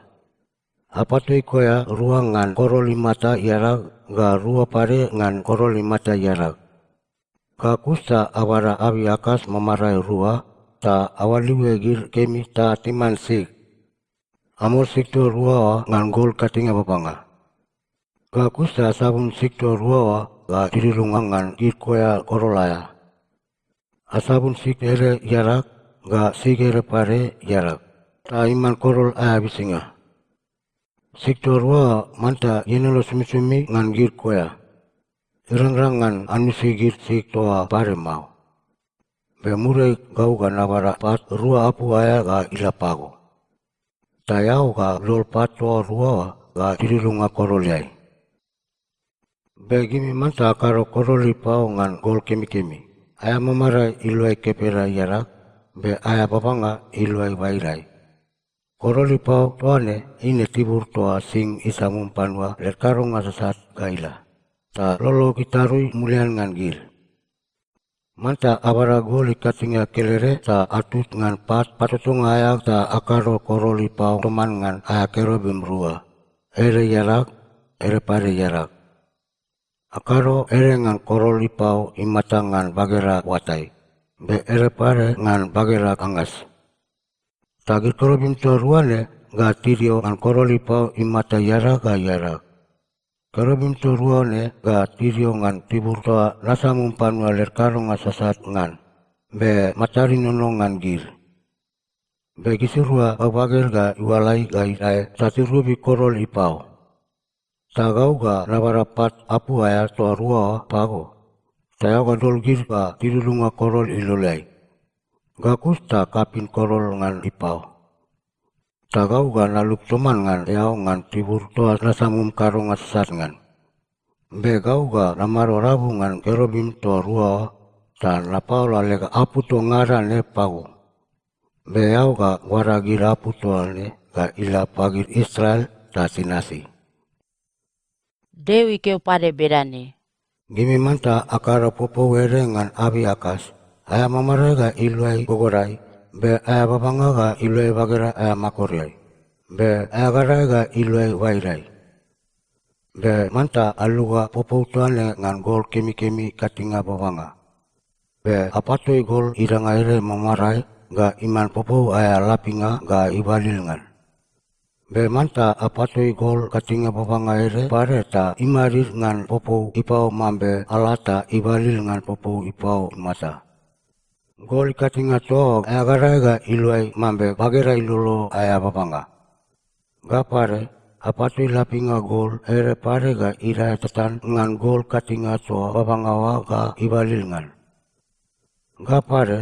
Apatoi koea rua ngan korol imata iadag ga rua pade ngan korol imata iadag. Ga kus ta abada abei akas mamarae rua, ta aoalue gid kemi ta timan sig. Amol sig toa rua oa ngan gol ikatinge babanga. Ga kus ta asabun sig toa rua oa ga tidudunga ngan gid koea korol aea. Asabun sig ede iadag, ga sig ede pade iadag, ta iman korol aea bisinga. Sig toa rua oa manta ienono somisomi ngan gid koea. Irangrang ngan anusi gid sig toa pade mao. Be muriai gau ga nabada pat rua apu aea ga ila pago. Ta eao ga dol pat toa rua oa ga tidudunga koroleai. Be gimi manta akado korol ipao ngan gol kemikemi, aea mamarae iluai kepeda iadag, be aea babanga iluai baidai. Korol ipao toa ne eine tibur toa sing isamum panua led kadonga sasat ga ila, ta lolog itarui mulian ngan gid. Manta abada gol ikatinge kelede ta atut ngan pat patotonga aea ta akado korol ipao toman ngan aea kerubim rua, ede iadag, ede pade iadag. Akado ede ngan korol ipao imata ngan bageda oatai, be ede pade ngan bageda angas. Ta gid kerubim toa rua ne ga tidio ngan korol ipao imata iadag ga iadag. Kerubim toa rua ne ga tidio ngan tibur toa nasamum panua led kadonga sasat ngan, be matad inono ngan gid. Be gisirua bagbaged ga iualai ga idae ta tirobi korol ipao. Ta gau ga nabada pat apu aea toa rua oa pago, ta eao ga dol gid ga tidudunga korol iloleai. Ga kus ta kapin korol ngan ipao. Ta gau ga nalub toman ngan eao ngan tibur toa nasamum kadonga sasat ngan. Be gau ga namado rabu ngan kerubim toa rua oa, ta napaola leg apu toa ngada ne pago. Be eao ga oada gid apu toa ne ga ila pagid Israel ta tinasi. Deo ikeo pade bedane, "Gimi manta akado popou ede ngan abei akas, aea mamarae ga iluai gogodai, be aea babanga ga iluai bageda aea makoriai, be aea gadae ga iluai baidai. Be manta aluga popou toa ne ngan gol kemikemi ikatinge babanga. Be apatoi gol idanga ede mamarae ga iman popou aea lapinga ga ibalil ngan. Be manta apatoi gol ikatinge babanga ede pade ta imadid ngan popou ipao mambe ala ta ibalil ngan popou ipao imata. Gol ikatinge toa oa aea gadae ga iluai mambe bageda ilolo aea babanga. Ga pade, apatoi lapinga gol ede pade ga idae tatan ngan gol ikatinge toa babanga oa ga ibalil ngan. Ga pade,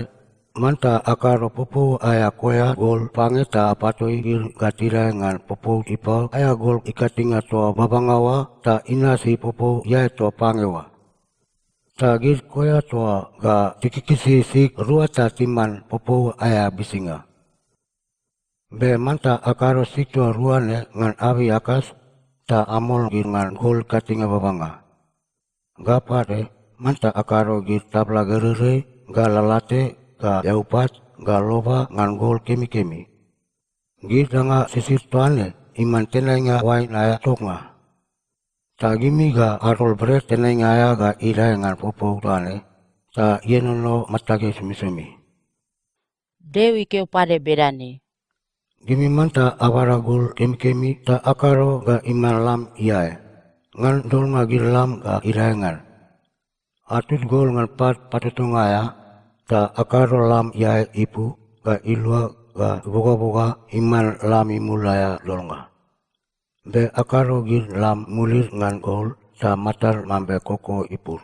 manta akado popou aea koea gol pange ta apatoi gid ga tidae ngan popou ipao aea gol ikatinge toa babanga oa ta inasi popou iae toa pange oa. Ta gid koea toa ga tikikisi sig rua ta timan popou aea bisinga. Be manta akado sig toa rua ne ngan abei akas, ta amol gid ngan gol ikatinge babanga. Ga pade, manta akado gid tabla gereirei, ga lalate, ga eaupat, ga loba ngan gol kemikemi. Gid danga sisid toa ne iman tenainga oain aea toknga. Ta gimi ga adol bret tenainga aea ga idae ngan popou toa ne, ta ienono matageai somisomi." Deo ikeo pade bedane, "Gimi manta abada gol kemikemi ta akado ga iman lam iae, ngan dolnga gid lam ga idae ngan. Atut gol ngan pat patotonga aea, ta akado lam iae ipu ga ilua ga ibogaboga iman lam imul aea dolnga. Be akado gid lam mulid ngan gol ta matad mambe koko ipur.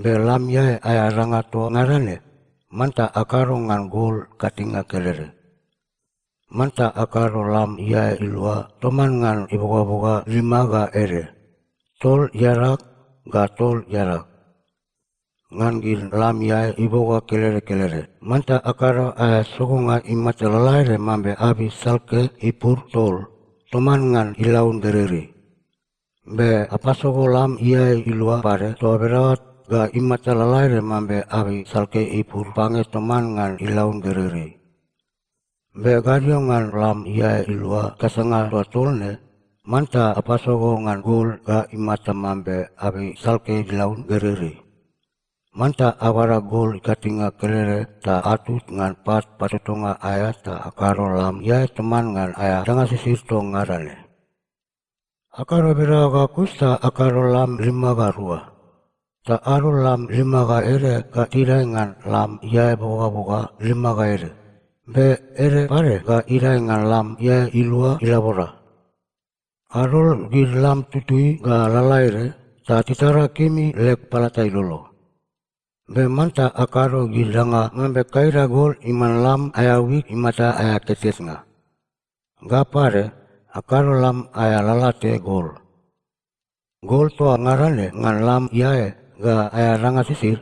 Be lam iae aea danga toa ngada ne, manta akado ngan gol ikatinge kelede. Manta akado lam iae ilua toman ngan ibogaboga lima ga ede, tol iadag ga tol iadag. Ngan gid lam iae iboga kelede kelede, manta akado aea sogonga imata lalaede mambe abei salke ipur tol, toman ngan ilaun gereirei. Be apasogo lam iae ilua pade toa bedaoa ga imata lalaede mambe abei salke ipur pange toman ngan ilaun gereirei. Be gadio ngan lam iae ilua ikasanga toa tol ne, manta apasogo ngan gol ga imata mambe abei salke ilaun gereirei. Manta abada gol ikatinge kelede ta atut ngan pat patotonga aea ta akado lam iae toman ngan aea danga sisid toa ngada ne. Akado bedaoa ga kus ta akado lam lima ga rua. Ta adol lam lima ga ede ga tidae ngan lam iae bogaboga lima ga ede, be ede pade ga idae ngan lam iae ilua ilabora. Adol gid lam tutui ga lalaede, ta titara kemi leg palata ilolo. Be manta akado gid danga mambe kaida gol iman lam aea wik imata aea keteketnga. Ga pade, Akado lam aea lalate gol. Gol toa ngada ne ngan lam iae ga aea danga sisid,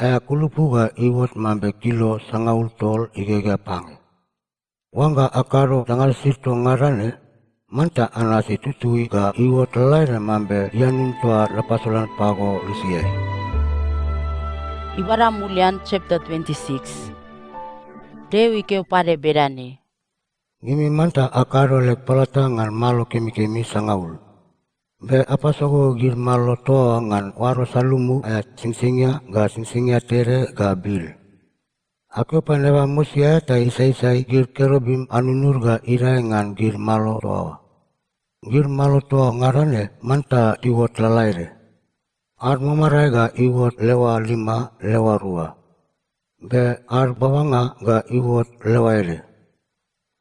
aea kulupu ga iuot mambe kilo sangaul tol igegea pange. Oangga akado danga sisid toa ngada ne, manta anasi tutui ga iuot lalaede mambe ianun toa napasolan pago lusiai. Ibada mulian chapter twenty-six. Deo ikeo pade bedane, "Gimi manta akado leg palata ngan malo kemikemi sangaul. Be apasogo gid malo toa oa ngan oaro salumu aea singsingia ga singsingia tede ga bil. Akeo pan eaba mosi aea ta isaisai gid kerubim anunud ga idae ngan gid malo toa oa. Gid malo toa ngada ne manta tiuot lalaede. Ad mamarae ga iuot leoa lima, leoa rua. Be ad babanga ga iuot leoa ede.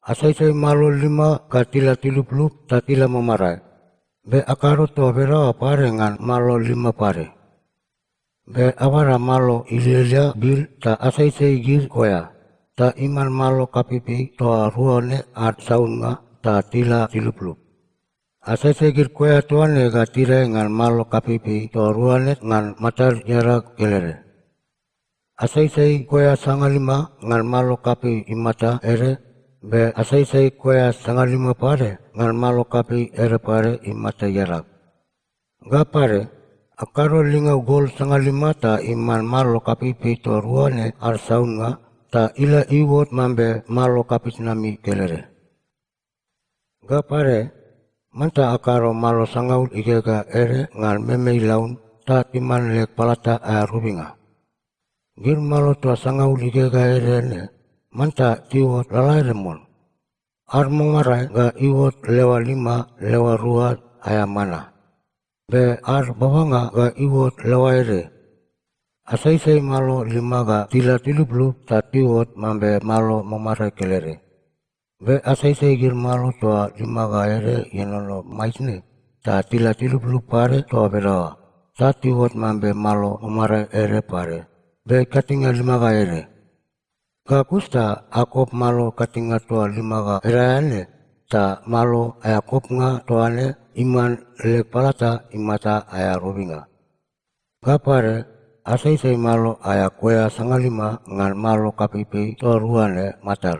Asaisai malo lima ga tila tiluplup ta tila mamarae. Be akado toa bedaoa pade ngan malo lima pade. Be abada malo ilialia bil ta asaisai gid koea, ta iman malo kapeipei toa rua ne ad saunnga ta tila tiluplup. Asaisai gid koea toa ne ga tidae ngan malo kapeipei toa rua ne ngan matad iadag kelede. Asaisai koea sangalima ngan malo kapei imata ede, be asaisai koea sangalima pade ngan malo kapei ede pade imata iadag. Ga pade, akado lingau gol sangalima ta iman malo kapeipei toa rua ne ad saunnga, ta ila iuot mambe malo kapei tnami kelede. Ga pade, manta akado malo sangaul igegea ede ngan memei laun ta timan leg palata aea robinga. Gid malo toa sangaul igegea ede ne, manta tiuot lalaede mon. Ad mamarae ga iuot leoa lima, leoa rua aea mana. Be ad babanga ga iuot leoa ede. Asaisai malo lima ga tila tiluplup ta tiuot mambe malo mamarae kelede. Be asaisai gid malo toa lima ga ede ienono maitne, ta tila tiluplup pade toa bedaoa, ta tiuot mambe malo mamarae ede pade, be ikatinge lima ga ede. Ga kus ta akop malo ikatinge toa lima ga ede aea ne, ta malo aea kopnga toa ne iman leg palata imata aea robinga. Ga pade, asaisai malo aea koea sangalima ngan malo kapeipei toa rua ne matad.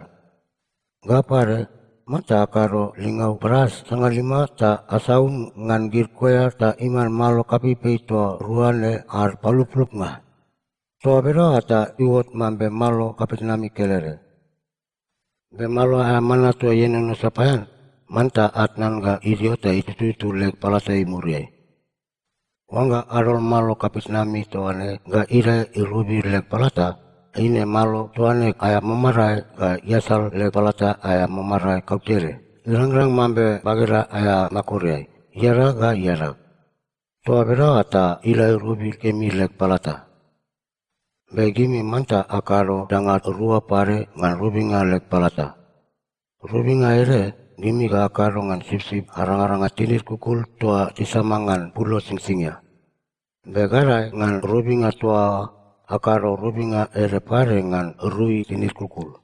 Ga pade, manta akado lingau bras sangalima ta asaun ngan gid koea ta iman malo kapeipei toa rua ne ad paluplupnga. Toa bedaoa ta iuot mambe malo kapei tnami kelede. Be malo aea mana toa ienono sapaean, manta atnan ga idio ta itututu leg palata imuriai. Oangga adol malo kapei tnami toa ne ga idae irobi leg palata, eine malo toa ne aea mamarae ga iasal leg palata aea mamarae kautede, irangrang mambe bageda aea makoriai, iadag ga iadag. Toa bedaoa ta ila irobi kemi leg palata. Be gimi manta akado danga rua pade ngan robinga leg palata. Robinga ede, gimi ga akado ngan sipsip arangaranga tinid kukul toa tisama ngan pulo singsingia. Be gadae ngan robinga toa oa, akado robinga ede pade ngan rui tinid kukul.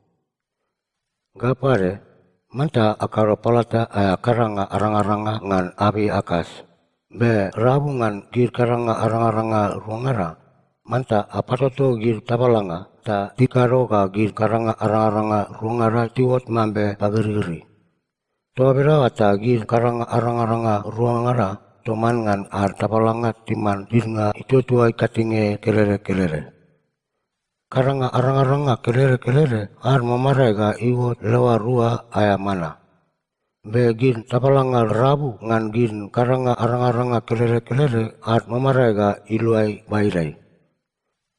Ga pade, manta akado palata aea kadanga arangaranga ngan abei akas. Be rabu ngan gid kadanga arangaranga ruangada, manta apatoto gid tabalanga ta tikado ga gid kadanga arangaranga ruangada tiuot mambe pagirigiri. Toa bedaoa ta gid kadanga arangaranga ruangada toman ngan ad tabalanga timan didnga ituatua ikatinge kelede kelede. Kadanga arangaranga kelede kelede ad mamarae ga iuot leoa rua aea mana. Be gid tabalanga rabu ngan gid kadanga arangaranga kelede kelede ad mamarae ga iluai baidai.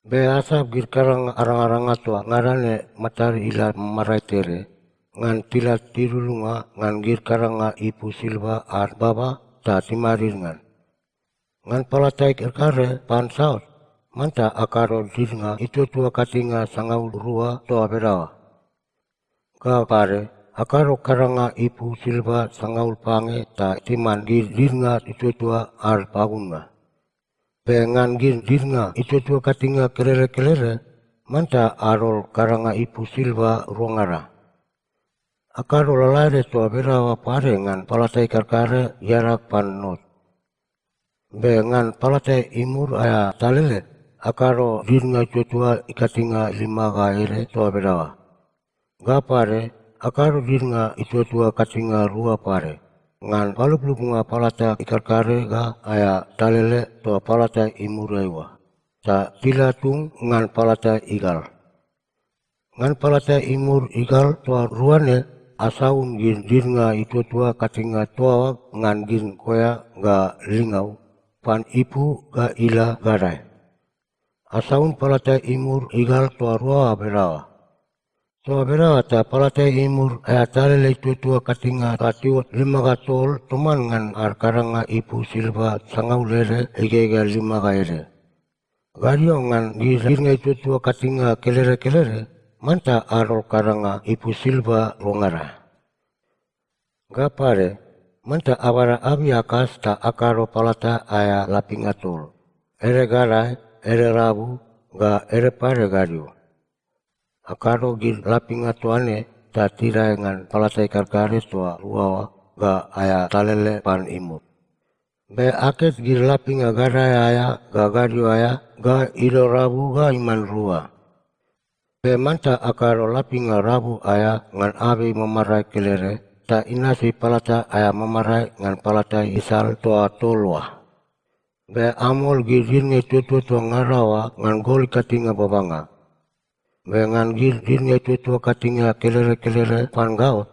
Be asap gid kadanga arangaranga toa ngada ne matad ila mamarae tede, ngan tila tidudunga ngan gid kadanga ipu silva ad baba ta timadid ngan. Ngan palata ikarkare pan saut, manta akado didnga ituatua ikatinge sangaul rua toa bedaoa. Ga pade, akado kadanga ipu silva sangaul pange ta timan gid didnga ituatua ad pagunnga. Be ngan gid didnga ituatua ikatinge kelede kelede, manta adol kadanga ipu silva ruangada. Akado lalaede toa bedaoa pade ngan palata ikarkare iadag pan not. Be ngan palata imur aea talele, akado didnga ituatua ikatinge lima ga ede toa bedaoa. Ga pade, akado didnga ituatua ikatinge rua pade, ngan paluplupnga palata ikarkare ga aea talele toa palata imuriai oa, ta tila tung ngan palata igal. Ngan palata imur igal toa rua ne, asaun gid didnga ituatua ikatinge toa oa ngan gid koea ga lingau, pan ipu ga ila gadae. Asaun palata imur igal toa rua oa bedaoa. Toa bedaoa ta palata imur aea talele ituatua ikatinge ga tiuot lima ga tol toman ngan ad kadanga ipu silva sangaul ede igegea lima ga ede. Gadio ngan gid didnga ituatua ikatinge kelede kelede, manta adol kadanga ipu silva ruangada. Ga pade, manta abada abei akas ta akado palata aea lapinga tol, ede gadae, ede rabu, ga ede pade gadio. Akado gid lapinga toa ne ta tidae ngan palata ikarkare toa rua oa ga aea talele pan imur. Be aket gid lapinga gadae aea ga gadio aea ga ido rabu ga iman rua. Be manta akado lapinga rabu aea ngan abei mamarae kelede, ta inasi palata aea mamarae ngan palata isal toa tol oa. Be amol gid didnga ituatua toa ngada oa ngan gol ikatinge babanga. Be ngan gid didnga ituatua ikatinge kelede kelede pan gaot,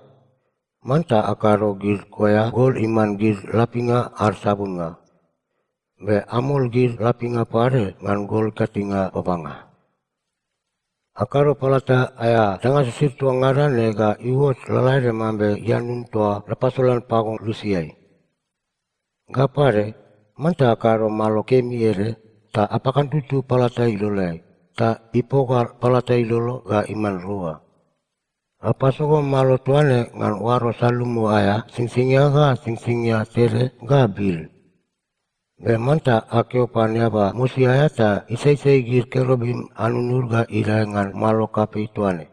manta akado gid koea gol iman gid lapinga ad sabunnga. Be amol gid lapinga pade ngan gol ikatinge babanga. Akado palata aea danga sisid toa ngada ne ga iuot lalaede mambe ianun toa napasolan pago lusiai. Ga pade, manta akado malo kemi ede, ta apakantutu palata iloleai, ta ipoga palata ilolo ga iman rua. Apasogo malo toa ne ngan oaro salumu aea singsingia ga singsingia tede ga bil. Be manta akeo pan eaba mosi aea ta isaisai gid kerubim anunud ga idae ngan malo kapei toa ne.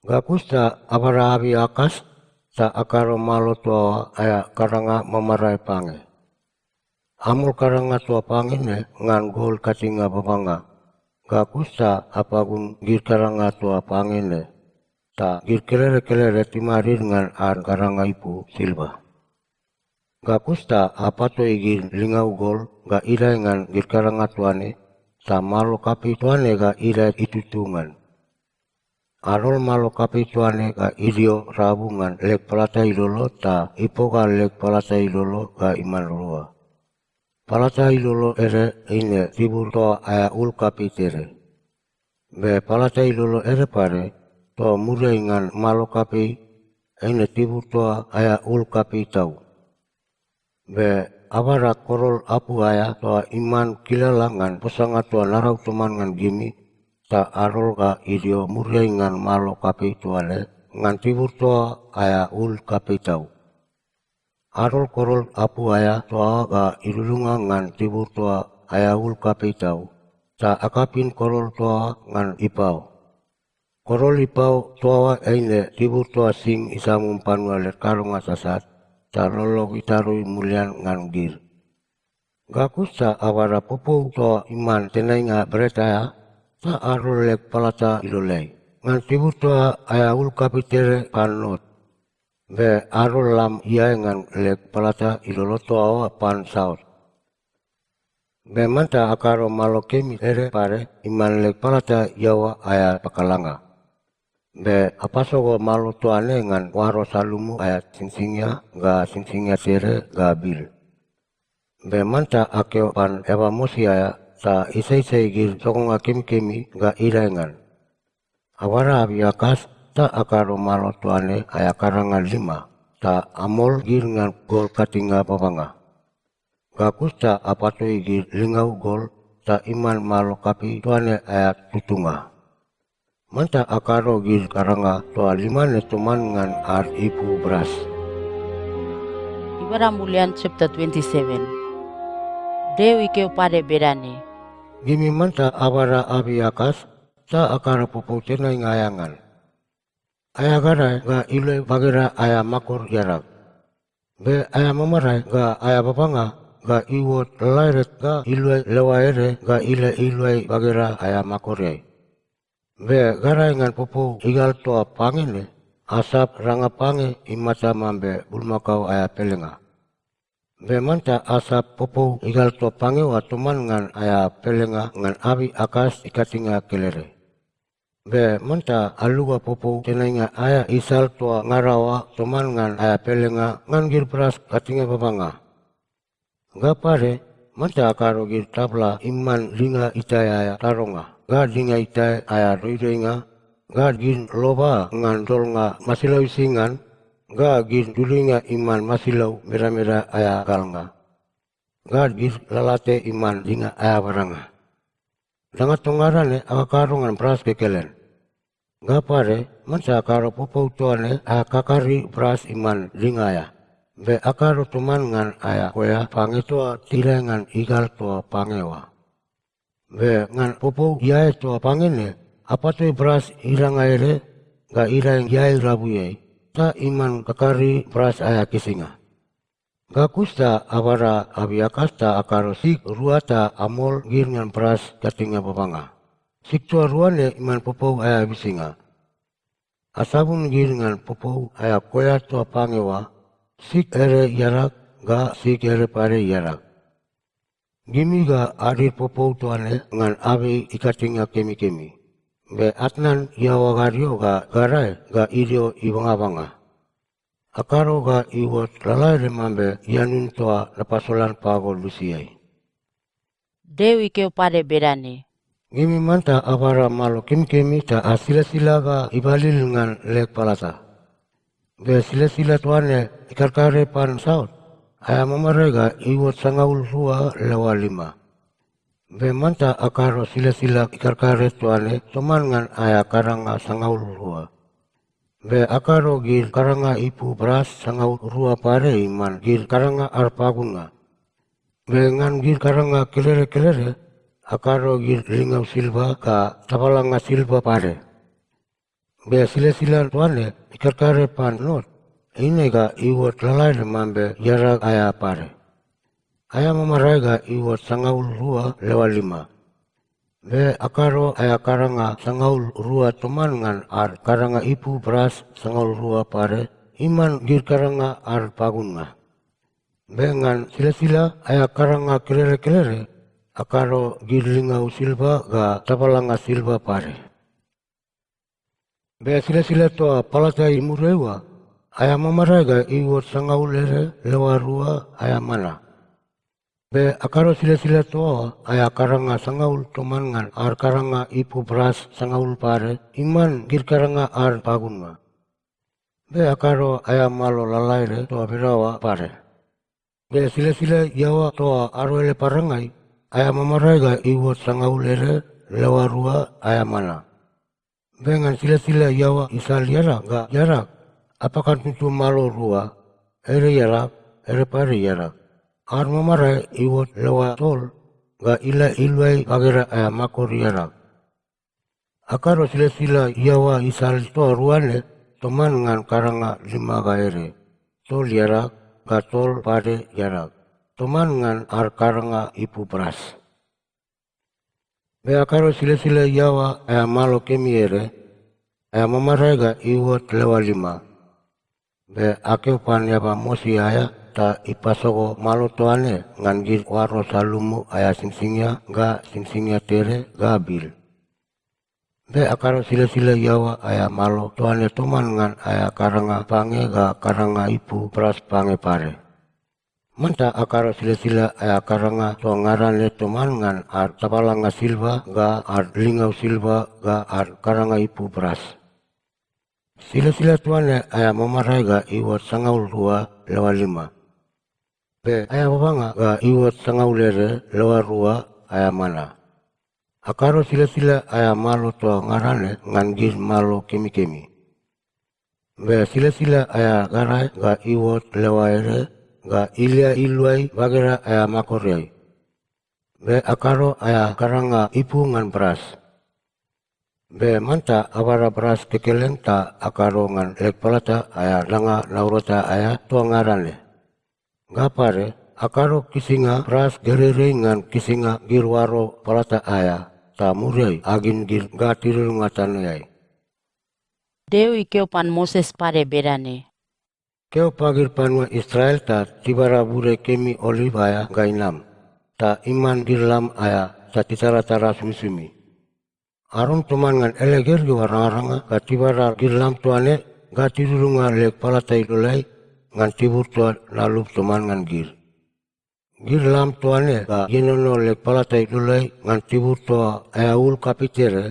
Ga kus ta abada abei akas ta akado malo toa oa aea kadanga mamarae pange. Amol kadanga toa pange ne ngan gol ikatinge babanga, ga kus ta apagun gid kadanga toa pange ne, ta gid kelede kelede timadid ngan ad kadanga ipu silva. Ga kus ta apatoi gid lingau gol ga idae ngan gid kadanga toa ne, ta malo kapei toa ne ga idae itutu ngan. Adol malo kapei toa ne ga idio rabu ngan leg palata ilolo ta ipoga leg palata ilolo ga iman rua. Palata ilolo ede eine tibur toa aea ul kapei tede. Be palata ilolo ede pade, toa muriai ngan malo kapei, eine tibur toa aea ul kapei tau. Be abada korol apu aea toa iman kilala ngan posanga toa narau toman ngan gimi, ta adol ga idio muriai ngan malo kapei toa ne, ngan tibur toa aea ul kapei tau. Adol korol apu aea toa oa ga idudunga ngan tibur toa aea ul kapei tau, ta akapin korol toa oa ngan ipao. Korol ipao toa oa eine tibur toa sing isamum panua led kadonga sasat, ta lolog itarui mulian ngan gid. Ga kus ta abada popou toa iman tenainga bret aea, ta adol leg palata iloleai, ngan tibur toa aea ul kapei tede pan not. Be adol lam iae ngan leg palata ilolo toa oa pan saut. Be manta akado malo kemi ede pade iman leg palata iaoa aea pakalanga. Be apasogo malo toa ne ngan oaro salumu aea singsingia ga singsingia tede ga bil. Be manta akeo pan eaba mosi aea ta isaisai gid sogonga kemikemi ga idae ngan. Abada abei akas ta akado malo toa ne aea kadanga lima, ta amol gid ngan gol ikatinge babanga. Ga kus ta apatoi gid lingau gol ta iman malo kapei toa ne aea tutunga. Manta akado gid kadanga toa lima ne toman ngan ad ipu bras. Ibada mulian chapter twenty-seven. Deo ikeo pade bedane, "Gimi manta abada abei akas ta akado popou tenainga aea ngan." Aea gadae ga iluai bageda aea makor iadag. Be aea mamarae ga aea babanga ga iuot lalaede ga iluai leoa ede ga ila iluai bageda aea makoreai. Be gadae ngan popou igal toa pange ne, asap ranga pange imata mambe bulmakao aea pelenga. Be manta asap popou igal toa pange oa toman ngan aea pelenga ngan abei akas ikatinge kelede. Be manta aluga popou tenainga aea isal toa ngada oa toman ngan aea pelenga ngan gid bras ikatinge babanga. Ga pade, manta akado gid tabla iman dinga itae aea tadonga, ga dinga itae aea doidoinga, ga gid loba ngan dolnga masilau ising ngan, ga gid duduinga iman masilau medameda aea galnga, ga gid lalate iman dinga aea badanga. Danga toa ngada ne akakado ngan bras kekelen. Ga pade, manta akado popou toa ne aea kakari bras iman dinga aea, be akado toman ngan aea koea pange toa tidae ngan igal toa pange oa. Be ngan popou iae toa pange ne, apatoi bras idanga ede ga idae iae irabuiai, ta iman kakari bras aea kisinga. Ga kus ta abada abei akas ta akado sig rua ta amol gid ngan bras ikatinge babanga. Sig toa rua ne iman popou aea bisinga. Asabun gid ngan popou aea koea toa pange oa, sig ede iadag ga sig ede pade iadag. Gimi ga adid popou toa ne ngan abei ikatinge kemikemi, be atnan iaoa gadio ga gadae ga idio ibangabanga. Akado ga iuot lalaede mambe ianun toa napasolan pago lusiai. Deo ikeo pade bedane, "Gimi manta abada malo kemikemi ta asilasila ga ibalil ngan leg palata. Be silasila toa ne ikarkare pan saut, aea mamarae ga iuot sangaul rua leoa lima. Be manta akado silasila ikarkare toa ne toman ngan aea kadanga sangaul rua. Be akado gid kadanga ipu bras sangaul rua pade iman gid kadanga ad pagunnga. Be ngan gid kadanga kelede kelede, akado gid lingau silva ga tabalanga silva pade. Be silasila toa ne ikarkare pan not, eine ga iuot lalaede mambe iadag aea pade. Aea mamarae ga iuot sangaul rua leoa lima. Be akado aea kadanga sangaul rua toman ngan ad kadanga ipu bras sangaul rua pade iman gid kadanga ad pagunnga. Be ngan silasila aea kadanga kelede kelede, akado gid lingau silva ga tabalanga silva pade. Be silasila toa palata imuriai oa, aea mamarae ga iuot sangaul ede leoa rua aea mana. Be akado silasila toa oa aea kadanga sangaul toman ngan ad kadanga ipu bras sangaul pade iman gid kadanga ad pagunnga. Be akado aea malo lalaede toa bedaoa pade. Be silasila iaoa toa ado ele parangai, aea mamarae ga iuot sangaul ede leoa rua aea mana. Be ngan silasila iaoa isal iadag ga iadag, apakantutu malo rua, ede iadag, ede pade iadag. Ad mamarae iuot leoa tol ga ila iluai bageda aea makor iadag. Akado silasila iaoa isal toa rua ne toman ngan kadanga lima ga ede, tol iadag ga tol pade iadag, toman ngan ad kadanga ipu bras. Be akado silasila iaoa aea malo kemi ede, aea mamarae ga iuot leoa lima. Be akeo pan eaba mosi aea ta ipasogo malo toa ne ngan gid oaro salumu aea singsingia ga singsingia tede ga bil. Be akado silasila iaoa aea malo toa ne toman ngan aea kadanga pange ga kadanga ipu bras pange pade. Manta akado silasila aea kadanga toa ngada ne toman ngan ad tabalanga silva ga ad lingau silva ga ad kadanga ipu bras. Silasila toa ne aea mamarae ga iuot sangaul rua leoa lima. Be aea babanga ga iuot sangaul ede leoa rua aea mana. Akado silasila aea malo toa ngada ne ngan gid malo kemikemi. Be silasila aea gadae ga iuot leoa ede ga ilia iluai bageda aea makoreai. Be akado aea kadanga ipu ngan bras. Be manta abada bras kekelen ta akado ngan leg palata aea danga naurata aea toa ngada ne. Ga pade, akado kisinga bras gereirei ngan kisinga gid oaro palata aea, ta muriai agin gid ga tidudunga tanoeai." Deo ikeo pan Moses pade bedane, "Keo pagid panua Israel ta tibada bude kemi oliv aea ga inam, ta iman gid lam aea ta titadatada somisomi. Aron toman ngan ele gergeu arangaranga ga tibada gid lam toa ne ga tidudunga leg palata iloleai ngan tibur toa nalub toman ngan gid. Gid lam toa ne ga ienono leg palata iloleai ngan tibur toa aea ul kapei tede,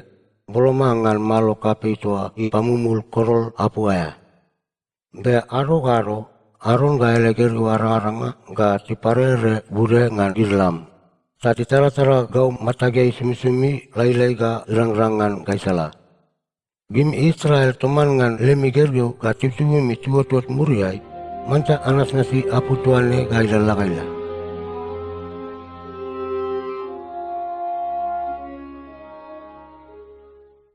boloma ngan malo kapei toa ipamumul korol apu aea. Be ado ga ado, Aron ga ele gergeu arangaranga ga tiparere bude ngan gid lam, ta titadatada gau matageai somisomi lailai ga irangrang ngan gaisala. Gimi Israel toman ngan lemi gergeu ga tibutibumi tiuotot muriai, manta anasnasi apu toa ne ga ilalala ga ila.